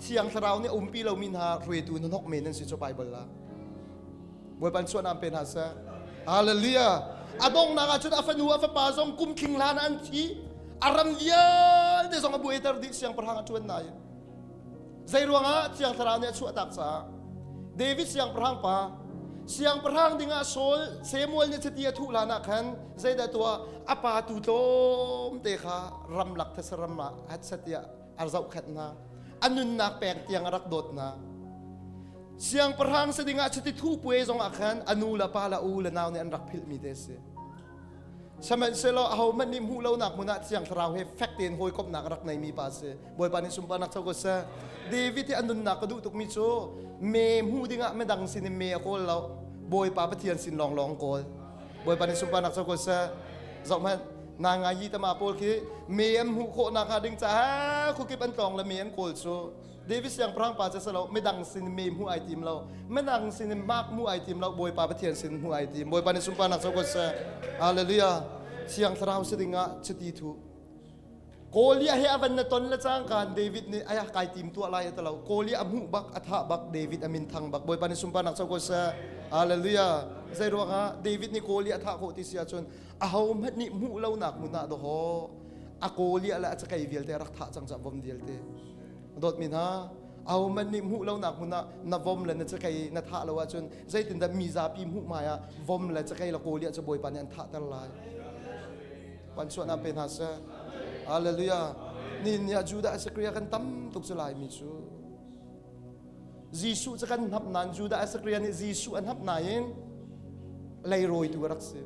Thiang Thlarau nih a umpi lomi hna hruaitu hnahnok men an si cu Baibal ah. Bawipa nih suanam pe hna seh. Hallelujah. A donghnak ah cun a fanu a fapa zong kum thling hlan an thi. A ram vialte zong a buaiter dih siangpahrang a ṭuan nain. Zei ruangah Thiang Thlarau nih a chuahtak caah David siangpahrang pa siangpahrang dingah Saul Samuel nih chiti a thuh hlan ah khan zeidah tuah a pa tu tlawm te kha ramlak these ram ah hatset tiah a zohkhenh hna a nunnak pek tiang a rak dawt hna Siangpahrang si dingah chiti thu puai zong ah khan a nu le pa le u le nau nih an rak philhmi te a si. Sihmanhsehlaw ahohmanh nih hmuh lonak hmun ah Thiang Thlarau he fek tein hawikomhnak a rak neimi pa a si. Bawipa nih sunparnak co ko seh. David hi a nunnak ka duh tukmi cu me hmuh dingah midang sin in me a kawl lo. Bawipa Pathian sin lawnglawng kawl. Bawipa nih sunparnak co ko seh. Zoh hmanh, na ngai yi tama pawl khi me an hmuh khawh nak hnga ding caah khuakip an tlawng le me an kawl cu. David siangpahrang pa cu si lo, midang sin me hmuh ai tim lo, midang sin in mak hmuh ai tim lo, Bawipa Pathian sin hmuh ai tim. Bawipa nih sunparnak co ko seh. Hallelujah. Thiang Thlarau si dingah chiti thu. Goliath he a van na ton le cangka David nih aya kai tim tuah lai a lo. Goliath a hmuh bak, a thah bak, David a min thang bak. Bawipa nih sunparnak co ko seh. Hallelujah. Zei ruangah David nih Goliath a thah khawh ti si ahcun aho hmanh nih hmuh lonak hmun ah dawhaw a Goliath le a cakei vialte a rak thah cang cah vom vialte. Dawtmi hna, ahohmanh nih hmuh lonak hmun ah na vom le na cakei na thah lo ahcun zeitindah mi zapi hmuh hmai ah vom le cakei le Goliath cu Bawipa nih an thahter lai. Pan suahnak pe hna seh. Hallelujah. Ni ni ah Judah Isakria kan tam tuk cu Laimi cu. Jesuh cu kan hnap nain Judah Isakria nih Jesuh an hnap nain leirawitu a rak si.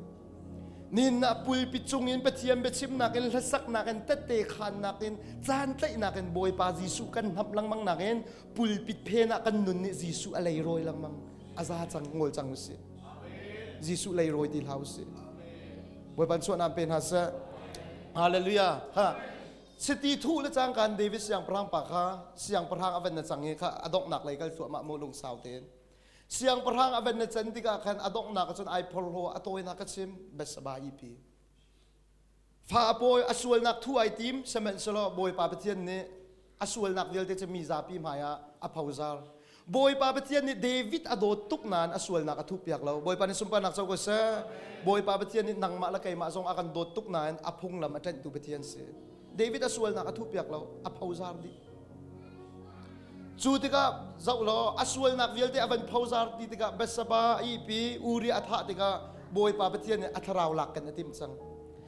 Nin ah pulpit cungin Pathian biachimnak in hlasaknak in tette khannak in caan tlaihnak in Bawipa Jesuh kan hnap lengmang nakin pulpit phen ah kan nun nih Jesuh a leirawi lengmang. A za cang ngol cang usih. Jesuh leirawi ti hlah usih. Bawipa chuahnak pe hna seh. Hallelujah. Ha. Chiti thu le cangkan David siangpahrang pa kha siangpahrang a van na cang i kha a donghnak lei kal thluahmah mu lungsau tein. Siangpahrang a van na can tikah khan a donghnak cun ai phorhlaw a tawinak ka chim Bethsaba ipi. Fa a pawi a sualnak thu ai tim sihmanhsehlaw Bawipa Pathian nih a sualnak vialte cu mi zapi hmaiah a phozar. Bawipa Pathian nih David a dawt tuk nain a sualnak a thuhpiak lo. Bawipa nih sunparnak co ko seh. Bawipa Pathian nih nangmah le keimah zong a kan dawt tuk nain a phunglam a ṭenhtu Pathian si. David a sualnak a thuhpiak lo, a phozar dih. Cu tikah zoh law a sualnak vialte a van phozar ti tikah Bethsaba a ihpi, Uriah a thah tikah Bawipa Pathian nih a thlarau lak kan a timh cang.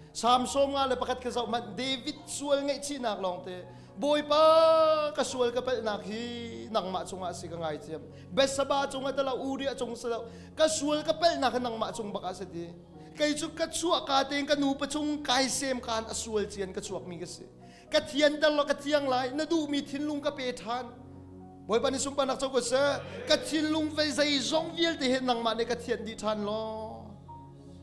Salm 51 kha zoh hmanh David sual ngaihchihnak lawngte Bawipa ka sual ka palhnak hi nangmah cungah si ka ngaithiam Bethsaba cungah talo Uriah cung si lo ka sual ka palhnak hi nangmah cung bak ah si ti kei cu ka chuah ka tein ka nu pachung kai sem kaan a sual cian ka chuakmi ka si ka thianter law ka thiang lai na duhmi thinlung ka pe ṭhan Bawipa nih sunparnak co ko seh ka thinlung ve zeizong vialte hi nangmah nih ka thianh dih ṭhan law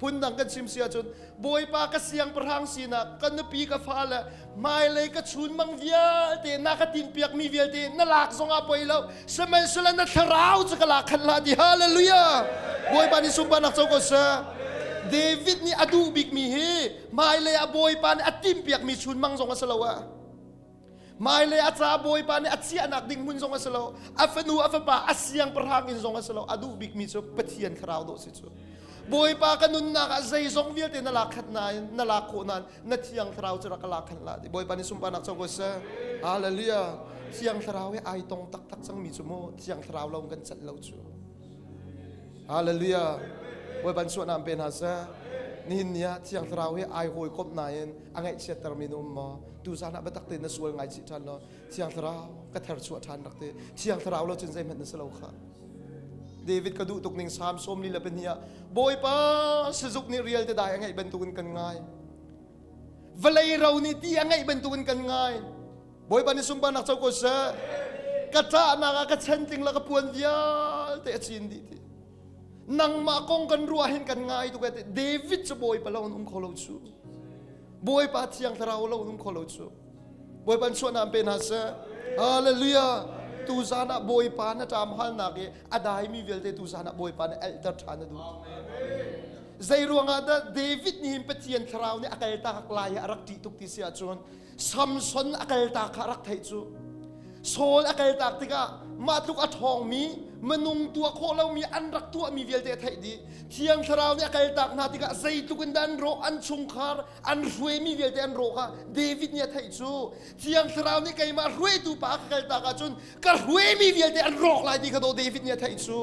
Phundang kan chim si ahcun Bawipa ka siangpahrang sinak ka nupi ka fale hmailei ka chunmang vialte na ka tinpiakmi vialte na lak zongah poi lo sihmanhsehlaw na thlarau cu ka lak khan hlah ti hallelujah Bawipa nih sunparnak co ko seh David nih a duh bikmi hi hmailei ah Bawipa nih a timpiakmi chunmang zong a si lo ah Hmailei a ca Bawipa nih a chiahnak ding hmun zong a si lo. A fanu a fapa a siangpahrang in zong a si lo. A duh bikmi cu Pathian thlarau dawh si cu. Bawipa ka nunnak ah zeizong vialte na lak khat nain na lak khawh nain na thiang thlarau cu rak ka lak khan la ti. Bawipa nih sunparnak co ko seh. Hallelujah. Thiang thlarau he ai tong taktak cangmi cu mu thiang thlarau lo kan celh lo cu. Hallelujah. Bawipa suahnak pe hna seh. Nihin ni ah Thiang Thlarau hi ai hawikomh nain a ngaihchiattermi na um maw? Tuzan ah biatak tein na sual ngaichih ṭhan law Thiang Thlarau ka therchuah ṭhan rak ti. Thiang Thlarau lo cun zeihmanh na si lo kha. David ka duh tuk ning Salm 42 ah Bawipa sazuk nih rial te dai a ngeih bantukin kan ngai. Vawlei ro nih ti a ngeih bantukin kan ngai. Bawipa nih sunparnak co ko seh. Ka ṭahnak ah ka chantling le ka puan vialte a cin dih ti. Nangmah kong kan ruah hin kan ngai tuk ti. David cu Bawipa lo in um kho lo cu. Bawipa thiang thlarau lo in um kho lo cu. Bawipa an chuahnak pe hna seh. Hallelujah. Tuzan ah Bawipa na ṭam halnak i a daimi vialte tuzan ah Bawipa nih alhter ṭhan a duh. Zei ruangah dah David nih hin Pathian thlarau nih a kaltak lai i a rak ṭih tuk ti si ahcun Samson a kaltak kha a rak theih cu. Saul a kaltak tikah mah tluk a ṭhawngmi minung tuah khawh lomi an rak tuahmi vialte a theih dih. Thiang Thlarau nih a kaltak hna tikah zeitluk in dah an rawh, an chungkhar, an hruaimi vialte an rawh kha David nih a theih cu. Thiang Thlarau nih keimah hruaitu pa a ka kaltak ahcun ka hruaimi vialte an rawk lai ti kha daw David nih a theih cu.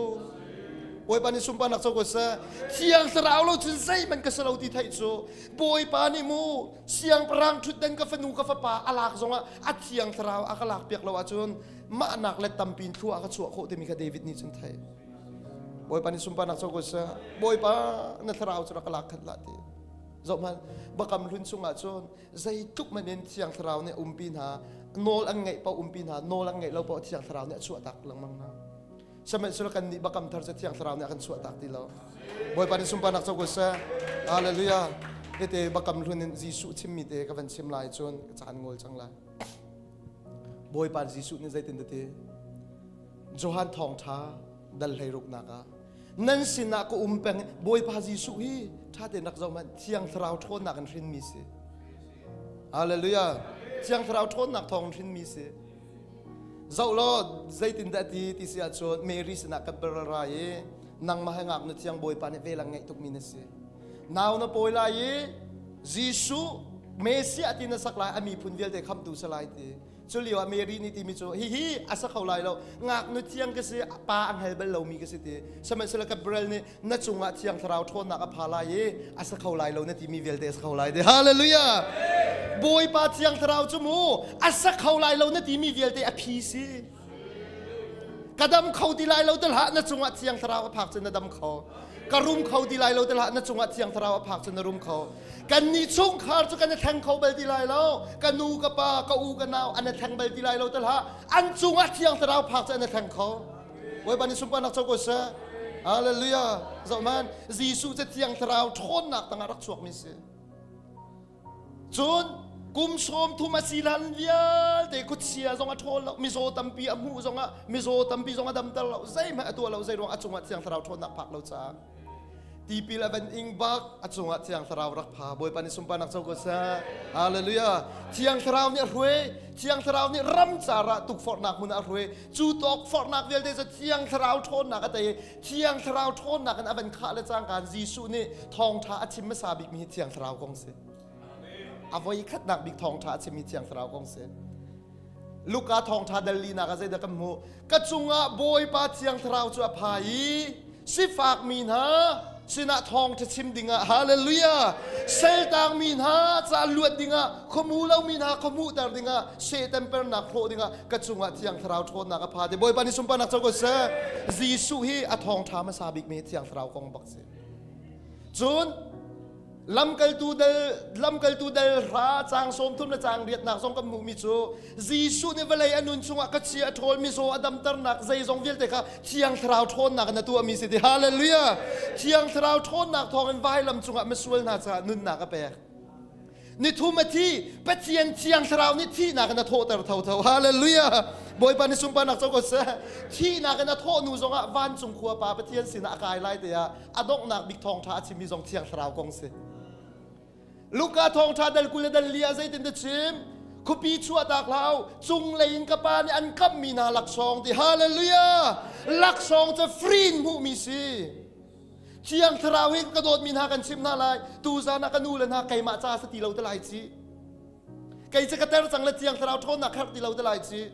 Bawipa nih sunparnak co ko seh. Thiang Thlarau lo cun zeihmanh ka si lo ti theih cu. Bawipa nih mu siangpahrang ṭhutdan ka fanu ka fapa a lak zongah a thiang thlarau a ka lak piak lo ahcun mahnak let tampi in thlua a ka chuah khawh timi kha David nih cun theih. Bawipa nih sunparnak co ko seh. Bawipa na thlarau cu rak ka lak khat lah ti. Zohhmanh, Bakam hlun chungah cun zeitluk man in Thiang Thlarau nih a umpi hna, nawl an ngeih paoh umpi hna, nawl an ngeih lo paoh Thiang Thlarau nih a chuahtak lengmang hna. Sihmanhsehlaw kan nih Bakam thar cu Thiang Thlarau nih a kan chuahtak ti lo. Bawipa nih sunparnak co ko seh. Hallelujah. Tete Bakam hlun in Jesuh chimmi te ka van chim lai cun ka caan ngol cang lai. Bawipa Jesuh nih zeitin ti? Johan thawngṭha dal hleiruknak ah nan sinah ka um peng Bawipa Jesuh hi ṭha tein rak zoh hmanh Thiang Thlarau ṭhawnnak in hrinmi si. Hallelujah. Thiang Thlarau ṭhawnnak thawng in hrinmi si. Zoh law zeitindah ti ti si ahcun Mary sinah kan ra i nangmah he ngaknu thiang Bawipa nih vel a ngeih tukmi na si. Nau na pawi lai i Jesuh Messiah ti na sak lai a miphun vialte khamtu si lai ti. Cu lio ah Mary nih timi cu hihi a sa kho lai lo ngaknu thiang ka si pa a hngal bal lomi ka si ti sihmanhsehlaw Gabriel nih na cungah thiang thlarau ṭhawnnak a pha lai i a sa kho lai lo na timi vialte a sa kho lai ti hallelujah Bawipa thiang thlarau cu mu a sa kho lai lo na timi vialte a phi si ka dam kho ti lai lo te hlah na cungah thiang thlarau a phak cun na dam kho ka rum kho ti lai lo te hlah na cungah thiang thlarau a phak cun na rum kho kan nih chungkhar cu kan i thleng kho bal ti lai lo ka nu ka pa ka u ka nau an i thleng bal ti lai lo te hlah an cungah thiang thlarau phak cu an i thleng kho Bawipa nih sunparnak co ko seh Hallelujah zohman Jesuh cu thiang thlarau ṭhawnnak tangah rak chuakmi si Cun kum 30 a si hlan vialte khuachia zong a ṭhawl lo, mizaw tampi a hmuh zongah mizaw tampi zong a damter lo, zeihmanh a tuah lo, zeiruang a cungah Thiang Thlarau ṭhawnnak phak lo caah. Tipil a van ing bak a cungah Thiang Thlarau rak pha. Bawipa nih sunparnak co ko seh. Hallelujah. Thiang Thlarau nih a hruai. Thiang Thlarau nih ram car ah tukforhnak hmun ah a hruai. Cu tukforhnak vialte cu Thiang Thlarau ṭhawnnak a tei. Thiang Thlarau ṭhawnnak in a van khah le cangka Jesuh nih thawngṭha a chim hmasa bikmi hi Thiang Thlarau kong si. A voi khatnak bik thawngṭha a chimmi Thiang Thlarau kong si. Luka thawngṭha dal linak ah zeidah kan hmuh? Ka cungah Bawipa Thiang Thlarau cu a pha i sifak mi hna sinah thawngṭha chim dingah hallelujah saltang mi hna ca luat dingah khuamu lomi hna khuahmuhter dingah Satan pernak hlawh dingah ka cungah Thiang Thlarau ṭhawnnak a pha ti Bawipa nih sunparnak co ko seh Jesuh hi a thawngṭha hmasa bik mi Thiang Thlarau kong bak si cun lamkaltu dal lamkaltu dal hra caang 30 le caang riatnak zong kan hmuhmi cu Jesuh nih vawlei a nun chungah ka chia a ṭhawl mizaw a damternak zeizong vialte kha Thiang Thlarau ṭhawnnak in a tuahmi si ti hallelujah Thiang Thlarau ṭhawnnak thawngin vailam cungah misual hna caah nunnak a pek Nithum a thi Pathian Thiang Thlarau nih thihnak in a thawhter thotho hallelujah Bawipa nih sunparnak co ko seh thihnak in a thawh nu zongah vancung khua pa Pathian sinah a kai lai te ah a donghnak bik thawngṭha a chimmi zong Thiang Thlarau kong si Luka thawngṭha dal 20 le dal li ah zeitin da chim khuapi chuahtak hlau cunglei in ka pa nih an kamhmi hna laksawng ti hallelujah laksawng cu free in hmuhmi si Thiang Thlarau hi ka dawtmi hna kan chimh hna lai. Tuzan ah ka nu le hna keimah ca sa ti lo te lai ci. Kei cu ka ter cang le Thiang Thlarau ṭhawnnak herh ti lo te lai ci.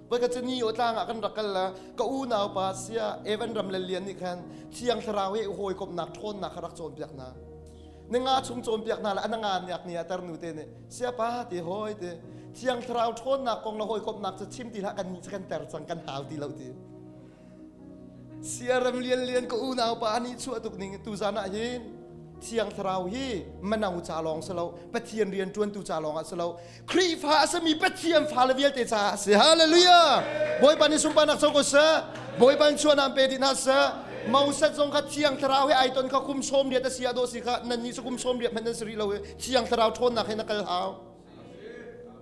Voi ka ni o tlang ah kan rak kal la ka unau pa sia Evan ram le lian nih khan Thiang Thlarau hi hawikomhnak ṭhawnnak kha rak cawnpiak hna. Ni nga chung cawnpiak hna le ana nga niak ni ah tarnu te nih sia pa ti hawi ti Thiang Thlarau ṭhawnnak kong le hawikomhnak cu chim ti hlah kan nih cu kan ter cang kan hau ti lo ti. Siaram lianlian ka unau pa nih chuah tuk ning tuzan ah hin Thiang Thlarau hi mano ca lawng si lo Pathian rian ṭuantu ca lawng ah si lo Khrihfa a simi Pathian fale vialte caah a si Hallelujah Bawipa nih sunparnak co ko seh Bawipa nih chuahnak pe dih hna seh Moses zong kha Thiang Thlarau he ai ton kha kum 80 a si ah dawh si kha nan nih cu kum 80 hmanh nan si rih lo i Thiang Thlarau ṭhawnnak he na kal hau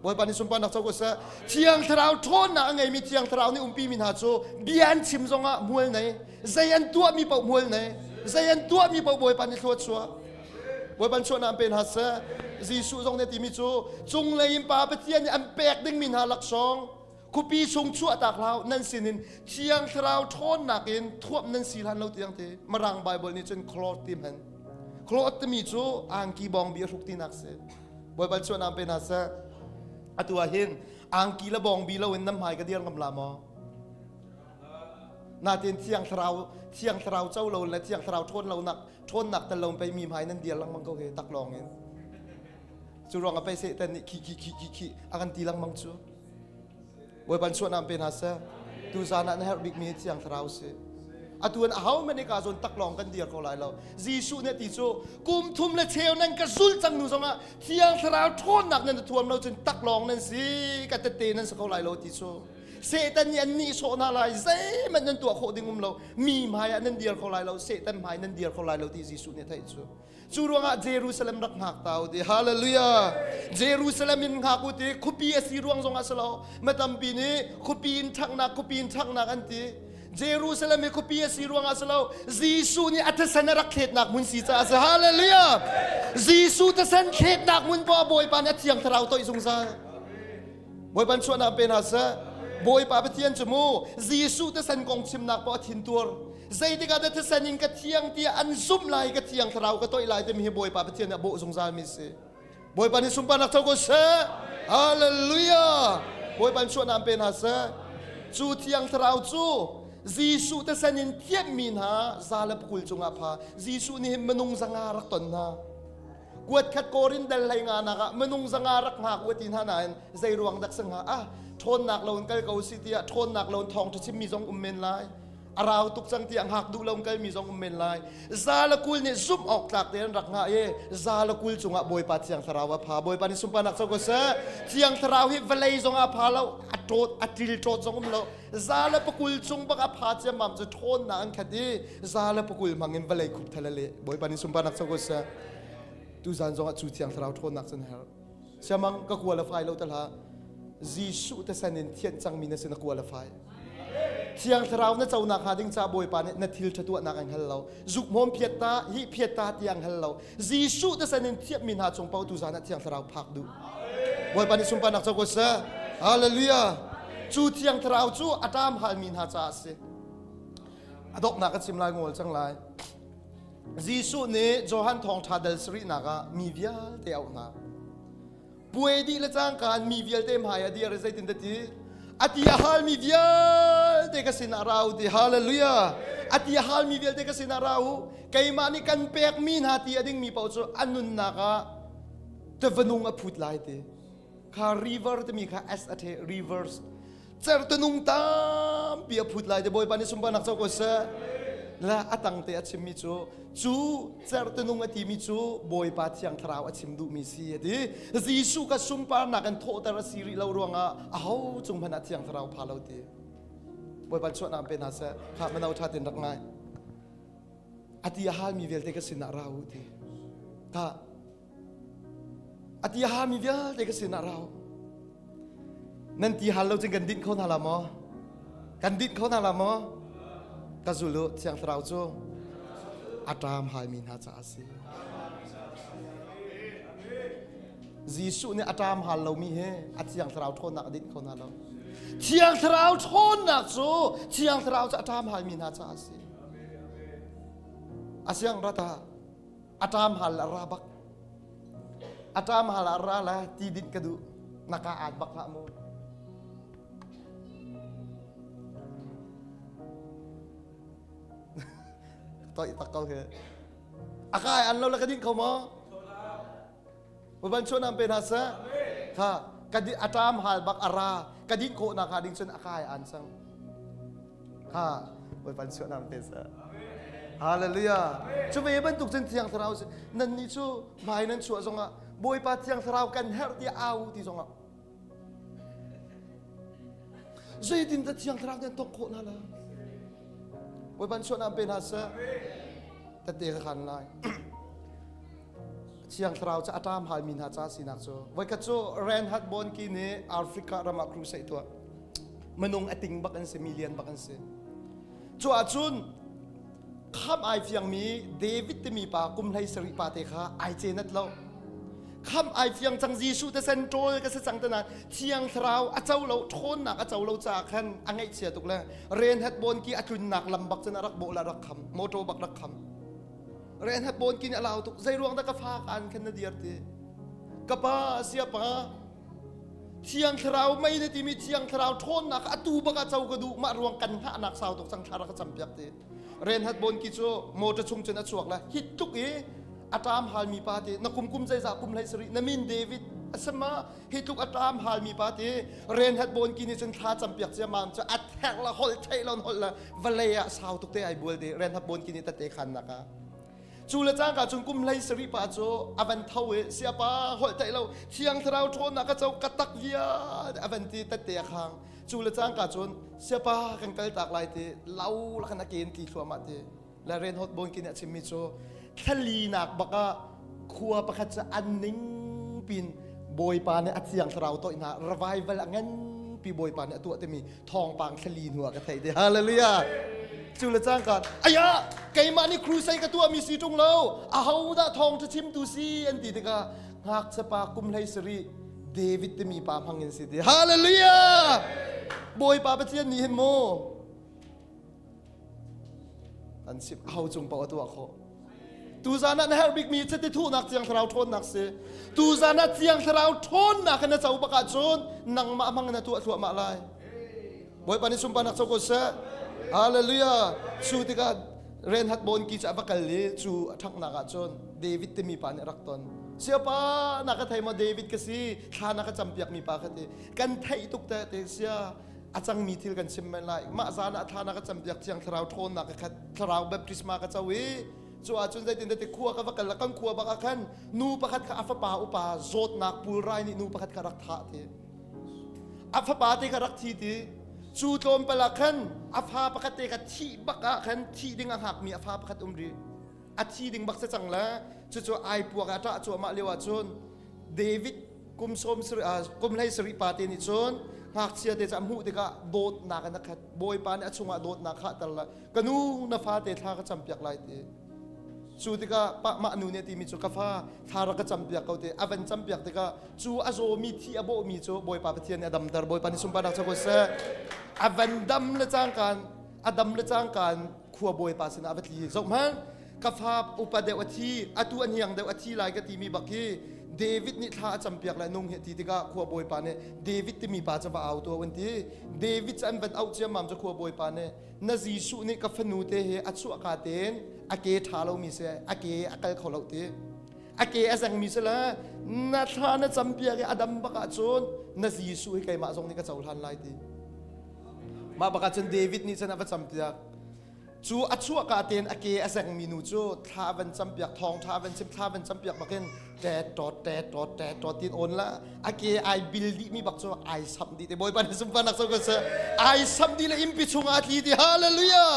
Bawipa nih sunparnak co ko seh. Thiang Thlarau ṭhawnnak a ngeimi Thiang Thlarau nih umpi mi hna cu bia an chim zongah hmual nei, zei an tuahmi paoh hmual nei, zei an tuahmi paoh Bawipa nih thlua chuah. Bawipa nih chuahnak an pe hna seh. Jesuh zong nih a timi cu cunglei in Pa Pathian nih an pek dingmi hna laksawng khuapi chung chuahtak hlah nan sinin Thiang Thlarau ṭhawnnak in thuamh nan si hlan lo tiang te Mirang Bible nih cun cloth ti hman. Cloth timi cu angki bawngbi a hruk tinak si. Bawipa chuahnak pe hna seh. Atu ah hin angki le bawngbi lo in nan hmai ka dir ngam la maw? Natin thiang thlarau thiang thlarau co lo le thiang thlarau ṭhawn lo nak ṭhawnnak tel lo pei mi hmai nan dir lengmang ko he tak lawng in. Cu ruang ah pei Satan nih khi khi khi khi khi a kan ti lengmang cu. Bawipa chuahnak pe hna seh. Tuzan ah na herh bikmi hi thiang thlarau si. Atu an aho man ka zawn taklawng kan dir ko lai lo. Jesuh nih ti cu kum thum le cheu nan ka zul cang nu zongah Thiang Thlarau ṭhawnnak nan thuam lo cun taklawng nan si ka tette nan si kho lai lo ti cu. Satan nih an nihsawh hna lai zeihmanh nan tuah khawh ding um lo mi hmai ah nan dir kho lai lo Satan hmai nan dir kho lai lo ti Jesuh nih a theih cu. Cu ruangah Jerusalem rak hngak ta u ti. Hallelujah. Jerusalem in hngak u ti. Khuapi a si ruang zongah si lo. Matampi nih khuapi in ṭhanghnak, khuapi in ṭhanghnak an ti. Jerusalem hi khuapi a si ruangah si lo. Jesuh nih a thisen a rak thletnak hmun si caah a si. Hallelujah. Jesuh thisen thletnak hmun poah Bawipa nih a thiang thlarau toih zungzal. Bawipa chuahnak pe hna seh. Bawipa Pathian cu mu Jesuh thisen kong chimnak poah a thin tur. Zeitik ah dah thisen in ka thiang tiah an zumh lai ka thiang thlarau ka toih lai timi hi Bawipa Pathian nih a bawh zungzal mi si. Bawipa nih sunparnak co ko seh. Hallelujah. Bawipa nih chuahnak pe hna seh. Cu thiang thlarau cu Jesuh thisen in thianhmi hna za le pakul cungah pha. Jesuh nih hin minung zanga rak ton hna. Kuat khat Korin dal hlei nga nak ah minung zanga rak hngak u ti hna nain zei ruang dak sang hnga ah ṭhawnnak lo in kal ko si tiah ṭhawnnak lo in thawngṭha chimmi zong um men lai. A rau tuk cang tiah hngak duh lo kalmi zong um men lai. Za le 20 nih zumh awk tlak tein rak ngah i za le 20 cungah Bawipa Thiang Thlarau a pha. Bawipa nih sunparnak co ko seh. Thiang Thlarau hi vawlei zong a pha lo, a ṭawt, a ṭil ṭawt zong um lo. Za le pakul cung bak a pha ciammam cu ṭhawnnak an khat i za le pakul hmang in vawlei khup thal a leh. Bawipa nih sunparnak co ko seh. Tuzan zongah cu Thiang Thlarau ṭhawnnak cun herh. Siamang ka qualify lo ta hlah. Jesuh te san in thianh cangmi na si na qualify. Thiang Thlarau na conak hnga ding ca Bawipa nih na thil ṭha tuahnak ang hal lo. Zuk hmawm phiat ta, hi phiat ta ti ang hal lo. Jesuh te san in thiammi hna cung paoh tu zan ah Thiang Thlarau phak duh. Bawipa nih sunparnak co ko seh. Hallelujah. Cu Thiang Thlarau cu a ṭam halmi hna caah a si. A donghnak ka chim lai ngol cang lai. Jesuh nih Johan thawngṭha dal sarihnak ah mi vialte a auh hna. Puai dih le cangka in mi vialte hmai ah dir zeitin dah ti? A ti a halmi vialte ka sinah ra u ti. Hallelujah! A ti a halmi vialte ka sinah ra u. Keimah nih kan pekmi hna ti a dingmi paoh cu a nunnak ah tiva nung a phut lai ti. Kha river timi kha S a the rivers. Cerhtinung tampi a phut lai te Bawipa nih sunparnak co ko seh. La a tang te a chimmi cu cu cerhtinung a timi cu Bawipa Thiang Thlarau a chim duhmi si a ti. Jesuh ka sunparnak in thawhter a si rih lo ruangah aho cung hmanh ah Thiang Thlarau pha lo ti. Bawipa chuahnak pe hna seh. Kha mano ṭha tin rak ngai. A ti a halmi vialte ka sinah ra u ti. Kha A ti a hami vialte ka sinah ra u. Nan ti hal lo cun kan dinh kho hna la maw? Kan dinh kho hna la maw? Ka zul u, Thiang Thlarau cu a ṭam halmi hna caah a si. Jesuh nih a ṭam hal lomi hi a Thiang Thlarau ṭhawnnak a dinh kho hna lo. Thiang Thlarau ṭhawnnak cu Thiang Thlarau cu a ṭam halmi hna caah a si. A siang rata A ṭam hal a ra bak. A ṭam hal a ra la ti dinh ka duh. Na ka aat bak hlah mu. Toi tak ko he. A kai an lo la ka dinh kho maw? Van chuan am pe hna seh. Kha ka di a ṭam hal bak a ra ka dinh khawh nak hnga ding cun a kai an sang. Ha Bawipa chuah nam te seh. Hallelujah. Cu ve bantuk cun Thiang Thlarau si nan nih cu hmai nan chuah zongah Bawipa Thiang Thlarau kan herh tiah au ti zongah zeitin dah Thiang Thlarau nan tong khawh hna la? Bawipa chuah nam pe hna seh. Tete ka khan lai. Thiang Thlarau cu a ṭam halmi hna ca sinak cu voikhat cu Reinhard Bonnke nih Africa ram ah crusade tuah minung a ting bak an si million bak an si cu ahcun kham ai fiangmi David timi pa kum hlei sarih pa te kha ai cenat lo kham ai fiang cang Jesuh te sen ṭawl ka si cang te nain Thiang Thlarau a co lo ṭhawnnak a co lo caah khan a ngaihchia tuk le Reinhard Bonnke a tlunnak lam bak cun a rak bawh la rak kham motor bak rak kham Ren hat bawn kin a lau tuk zei ruang dah ka fa ka an khan na dir ti ka pa sia pa thiang thlarau mei na timi thiang thlarau ṭhawnnak atu bak ah co ka duh mah ruang kan hngahnak sau tuk cang thla ka cam piak ti ren hat bawn ki cu motor chung cun a chuak la hit tuk i a ṭam halmi pa ti na kum kum zeizah kum hlei sari na min David. Asama hi tluk a ṭam halmi pa ti Reinhard Bonnke nih cun thla campiak ciammam cu a therh la holh theih lon holh la vawlei ah sau tuk te ai bual te Reinhard Bonnke nih tate khannak ah cu le cangka cun kum hlei sarih pa cu a van tho i siapa holh theih lo thiang thlarau ṭhawnnak ka co ka tak vial a van ti tate a khang cu le cangka cun siapa kan kal tak lai ti lo la kan a ken tli thluahmah ti le Reinhold Bonnke nih a chimmi cu thlalinak bak ah khua pakhat cu an ning pin Bawipa nih a thiang thlarau toih hna revival a nganpi Bawipa nih a tuah timi thawngpang thlali hnu ah ka theih ti hallelujah cu le cangka aya keimah nih crusade ka tuahmi si ṭung lo aho dah thawng ṭha chimtu si an ti tikah ngakchia pa kum hlei sarih David timi pa hmang in si ti hallelujah Bawipa Pathian nih hin mu An sip ho cung paoh a tuah khawh. Tuzan ah na herh bikmi chiti thuhnak Thiang Thlarau ṭhawnnak si. Tuzan ah Thiang Thlarau ṭhawnnak na co bak ahcun nangmah hmang na tuah thluahmah lai. Bawipa nih sunparnak co ko seh. Hallelujah. Cu tikah Reinhard Bonnke cu a va kal i cu a ṭhanghnak ahcun David timi pa nih a rak ton. Siapa na ka thei maw David ka si thla na ka campiakmi pa kha ti. Kan theih tuk te te sia a cangmi thil kan chim men lai mah zan ah thla na ka campiak thiang thlarau ṭhawnnak ka khat thlarau baptisma ka co i cu ahcun zeitin te khua ka va kal kan khua bak ah khan nu pakhat kha a fapa upa zawtnak pulrai nih nu pakhat kha rak thah ti a fapa te kha rak thi ti cu tlawmpal ah khan a fa pakhat te kha thih bak ah khan thih ding a hngakmi a fa pakhat um rih a thi ding bak si cang le cucu ai puak ah ṭah cuahmah lio ah cun David kum sawm kum hlei sarih pa te nih cun ngakchia te cu a hmuh tikah dawtnak in a khat bawipa nih a chungah dawtnak khahter la ka nu na fate thla ka campiak lai ti cu tikah pa mah nu nih a timi cu ka fa thla rak ka campiak ko ti a van campiak tikah cu a zawmi thi a bawhmi cu bawipa pathian nih a damter bawipa nih sunparnak cu ko seh a van dam le cangkan a dam le cangkan khua bawipa sinah a va tli zoh hmanh ka fa upa deuh a thi atu a hniang deuh a thi lai ka timi bak hi David nih thla a campiak le nung hi ti tikah khua bawipa nih David timi pa cu va au tuah an ti David cu an van auh ciammam cu khua bawipa nih na Jesuh nih ka fanu te hi a chuahka tein a ke ṭha lomi si a ke a kal kho lo ti a ke a zengmi si le na thla na campiak i a dam bak ahcun na Jesuh hi keimah zong nih ka cohlan lai ti mah bak ahcun David nih cun a va campiak Cu a chuahka tein a ke a zengmi nu cu thla van campiak thawng ṭha van chim thla van campiak bakin ṭet ṭawt ṭet ṭawt ṭet ṭawt tin awn la a ke ai bil dihmi bak cu ai samh dih te Bawipa nih sunparnak co ko seh ai samh dih le innpi chungah a tli ti hallelujah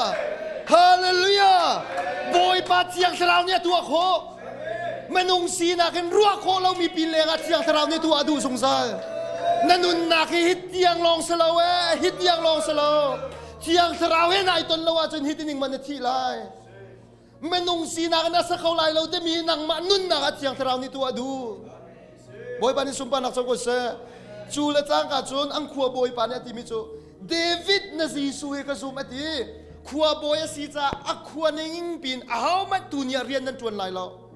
hallelujah Bawipa Thiang Thlarau nih a tuah khawh minung sinak in ruah khawh lomi pin lengah Thiang Thlarau nih tuah a duh zungzal na nunnak hi hit tiang lawng si lo eh hit tiang lawng si lo Thiang Thlarau he nai ton lo ahcun hi tining man na thi lai. Minung sinak in a sa kho lai lo timi nangmah nunnak ah Thiang Thlarau nih tuah duh. Bawipa nih sunparnak co ko seh. Cu le cangka cun an khua bawipa nih a timi cu David na Jesuh hi ka zum a ti. Khua bawi a si caah a khua ning pin ahohmanh tu ni ah rian nan ṭuan lai lo.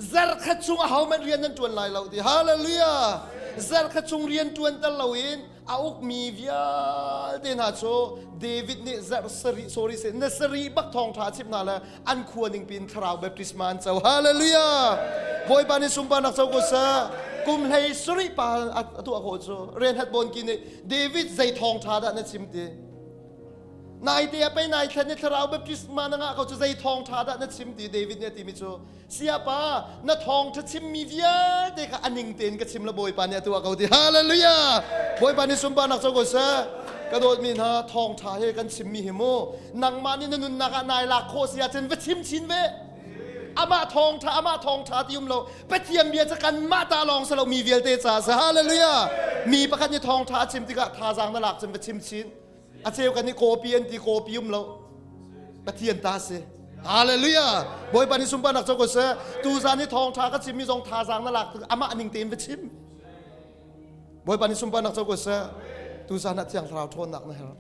Zarkhat chung ahohmanh rian nan ṭuan lai lo ti. Hallelujah! Zarkhat chung rian ṭuan tel loin a ukmi vialte hna cu David nih zarh sarih sorry se na sarih bak thawngṭha a chimh hna le an khua ning pin thlarau baptisma an co hallelujah Bawipa nih sunparnak co ko seh kum hlei sarih pa a tuah khawh cu Reinhard Bonnke nih David zei thawngṭha dah na chim ti naite a pei nai thlen i thlarau baptisma na ngah ko cu zei thawngṭha dah na chim ti David nih a timi cu Siapa na thawngṭha chimmi vialte kha a ning tein ka chim la Bawipa nih a tuah ko ti. Hallelujah! Bawipa nih sunparnak co ko seh. Ka dawtmi hna thawngṭha he kan chimmi hi mu nangmah nih na nunnak ah nai lak khawh si ahcun va chim chin ve. Amah thawngṭha amah thawngṭha ti um lo Pathian bia cu kanmah ta lawng si lo mi vialte ca si. Hallelujah! Mi pakhat nih thawngṭha a chim tikah thazaang na lak cun va chim chin. A cheu kan i copy an ti copy um lo. Pathian ta si. Hallelujah. Bawipa nih sunparnak co ko seh. Tuzan hi thawngtha ka chimmi zong thazaang na lak amah ning tein va chim. Bawipa nih sunparnak co ko seh. Tuzan ah Thiang Thlarau ṭhawnnak na herh.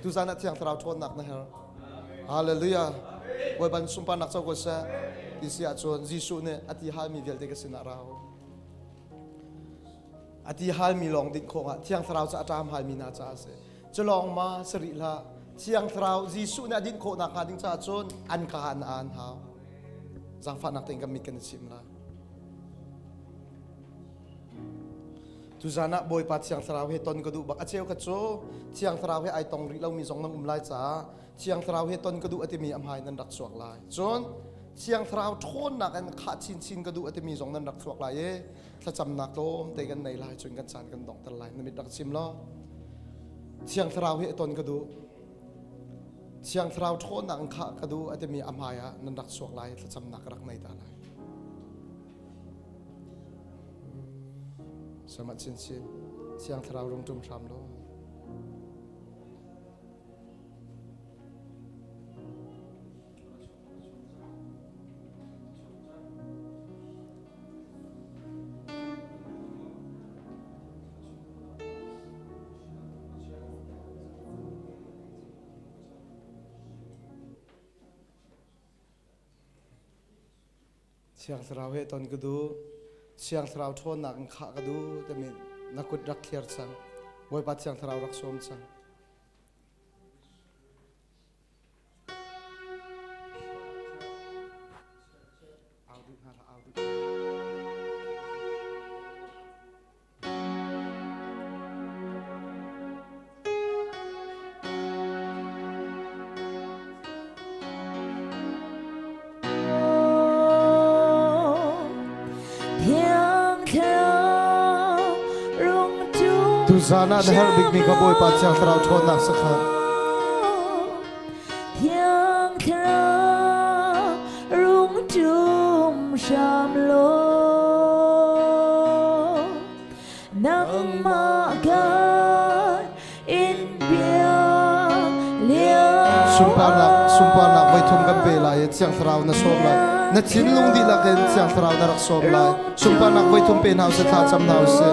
Tuzan ah Thiang Thlarau ṭhawnnak na herh. Hallelujah. Bawipa nih sunparnak co ko seh. Ti si ahcun Jesuh nih a ti halmi vialte ka sinah ra u. A ti halmi lawng dinh khawh ah Thiang Thlarau cu a ṭam halmi hna caah a si. Cu lawng ma si rih hlah. Thiang Thlarau Jesuh nih a dinh khawh nakhnga ding caah cun an ka an aan hau. Zaangfahnak tein kan mit kan i chim lai. Tuzan ah Bawipa Thiang Thlarau he ton ka duh bak. A cheu kha cu Thiang Thlarau he ai tong rih lomi zong nan um lai caah Thiang Thlarau he ton ka duh a timi a hmai nan rak chuak lai. Cun Thiang Thlarau ṭhawnnak in khah chinchin ka duh a timi zong nan rak chuak lai i thlacamnak tlawmte kan nei lai cun kan caan kan donghter lai. Na mit rak chim law Thiang Thlarau he ton ka duh. Thiang Thlarau ṭhawnnak in khah ka duh a timi a hmai ah nan rak chuak lai thlacamnak ka rak nei ta lai. Sama chinchin Thiang Thlarau rung ṭum hram law. Thiang Thlarau he ton ka duh. Thiang Thlarau ṭhawnnak in khah ka duh timi na kut rak thliar cang. Bawipa Thiang Thlarau rak sawm cang. Au duh hna hlah, au duh. Tuzan ah na herh bikmi ka Bawipa Thiang Thlarau ṭhawnnak sakha. Thiang Thlarau rung ṭum hram law nangmah kan in biak lio Sunparnak sunparnak voithum kan pe lai i Thiang Thlarau na sawm lai. Na thinlung dihlak in Thiang Thlarau na rak sawm lai. Sunparnak voithum pe hna usih thla cam hna usih.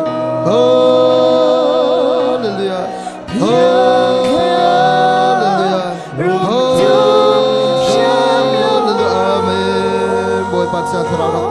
Hallelujah. Hallelujah. Hallelujah. Amen. Bawipa Thiang Thlarau rak.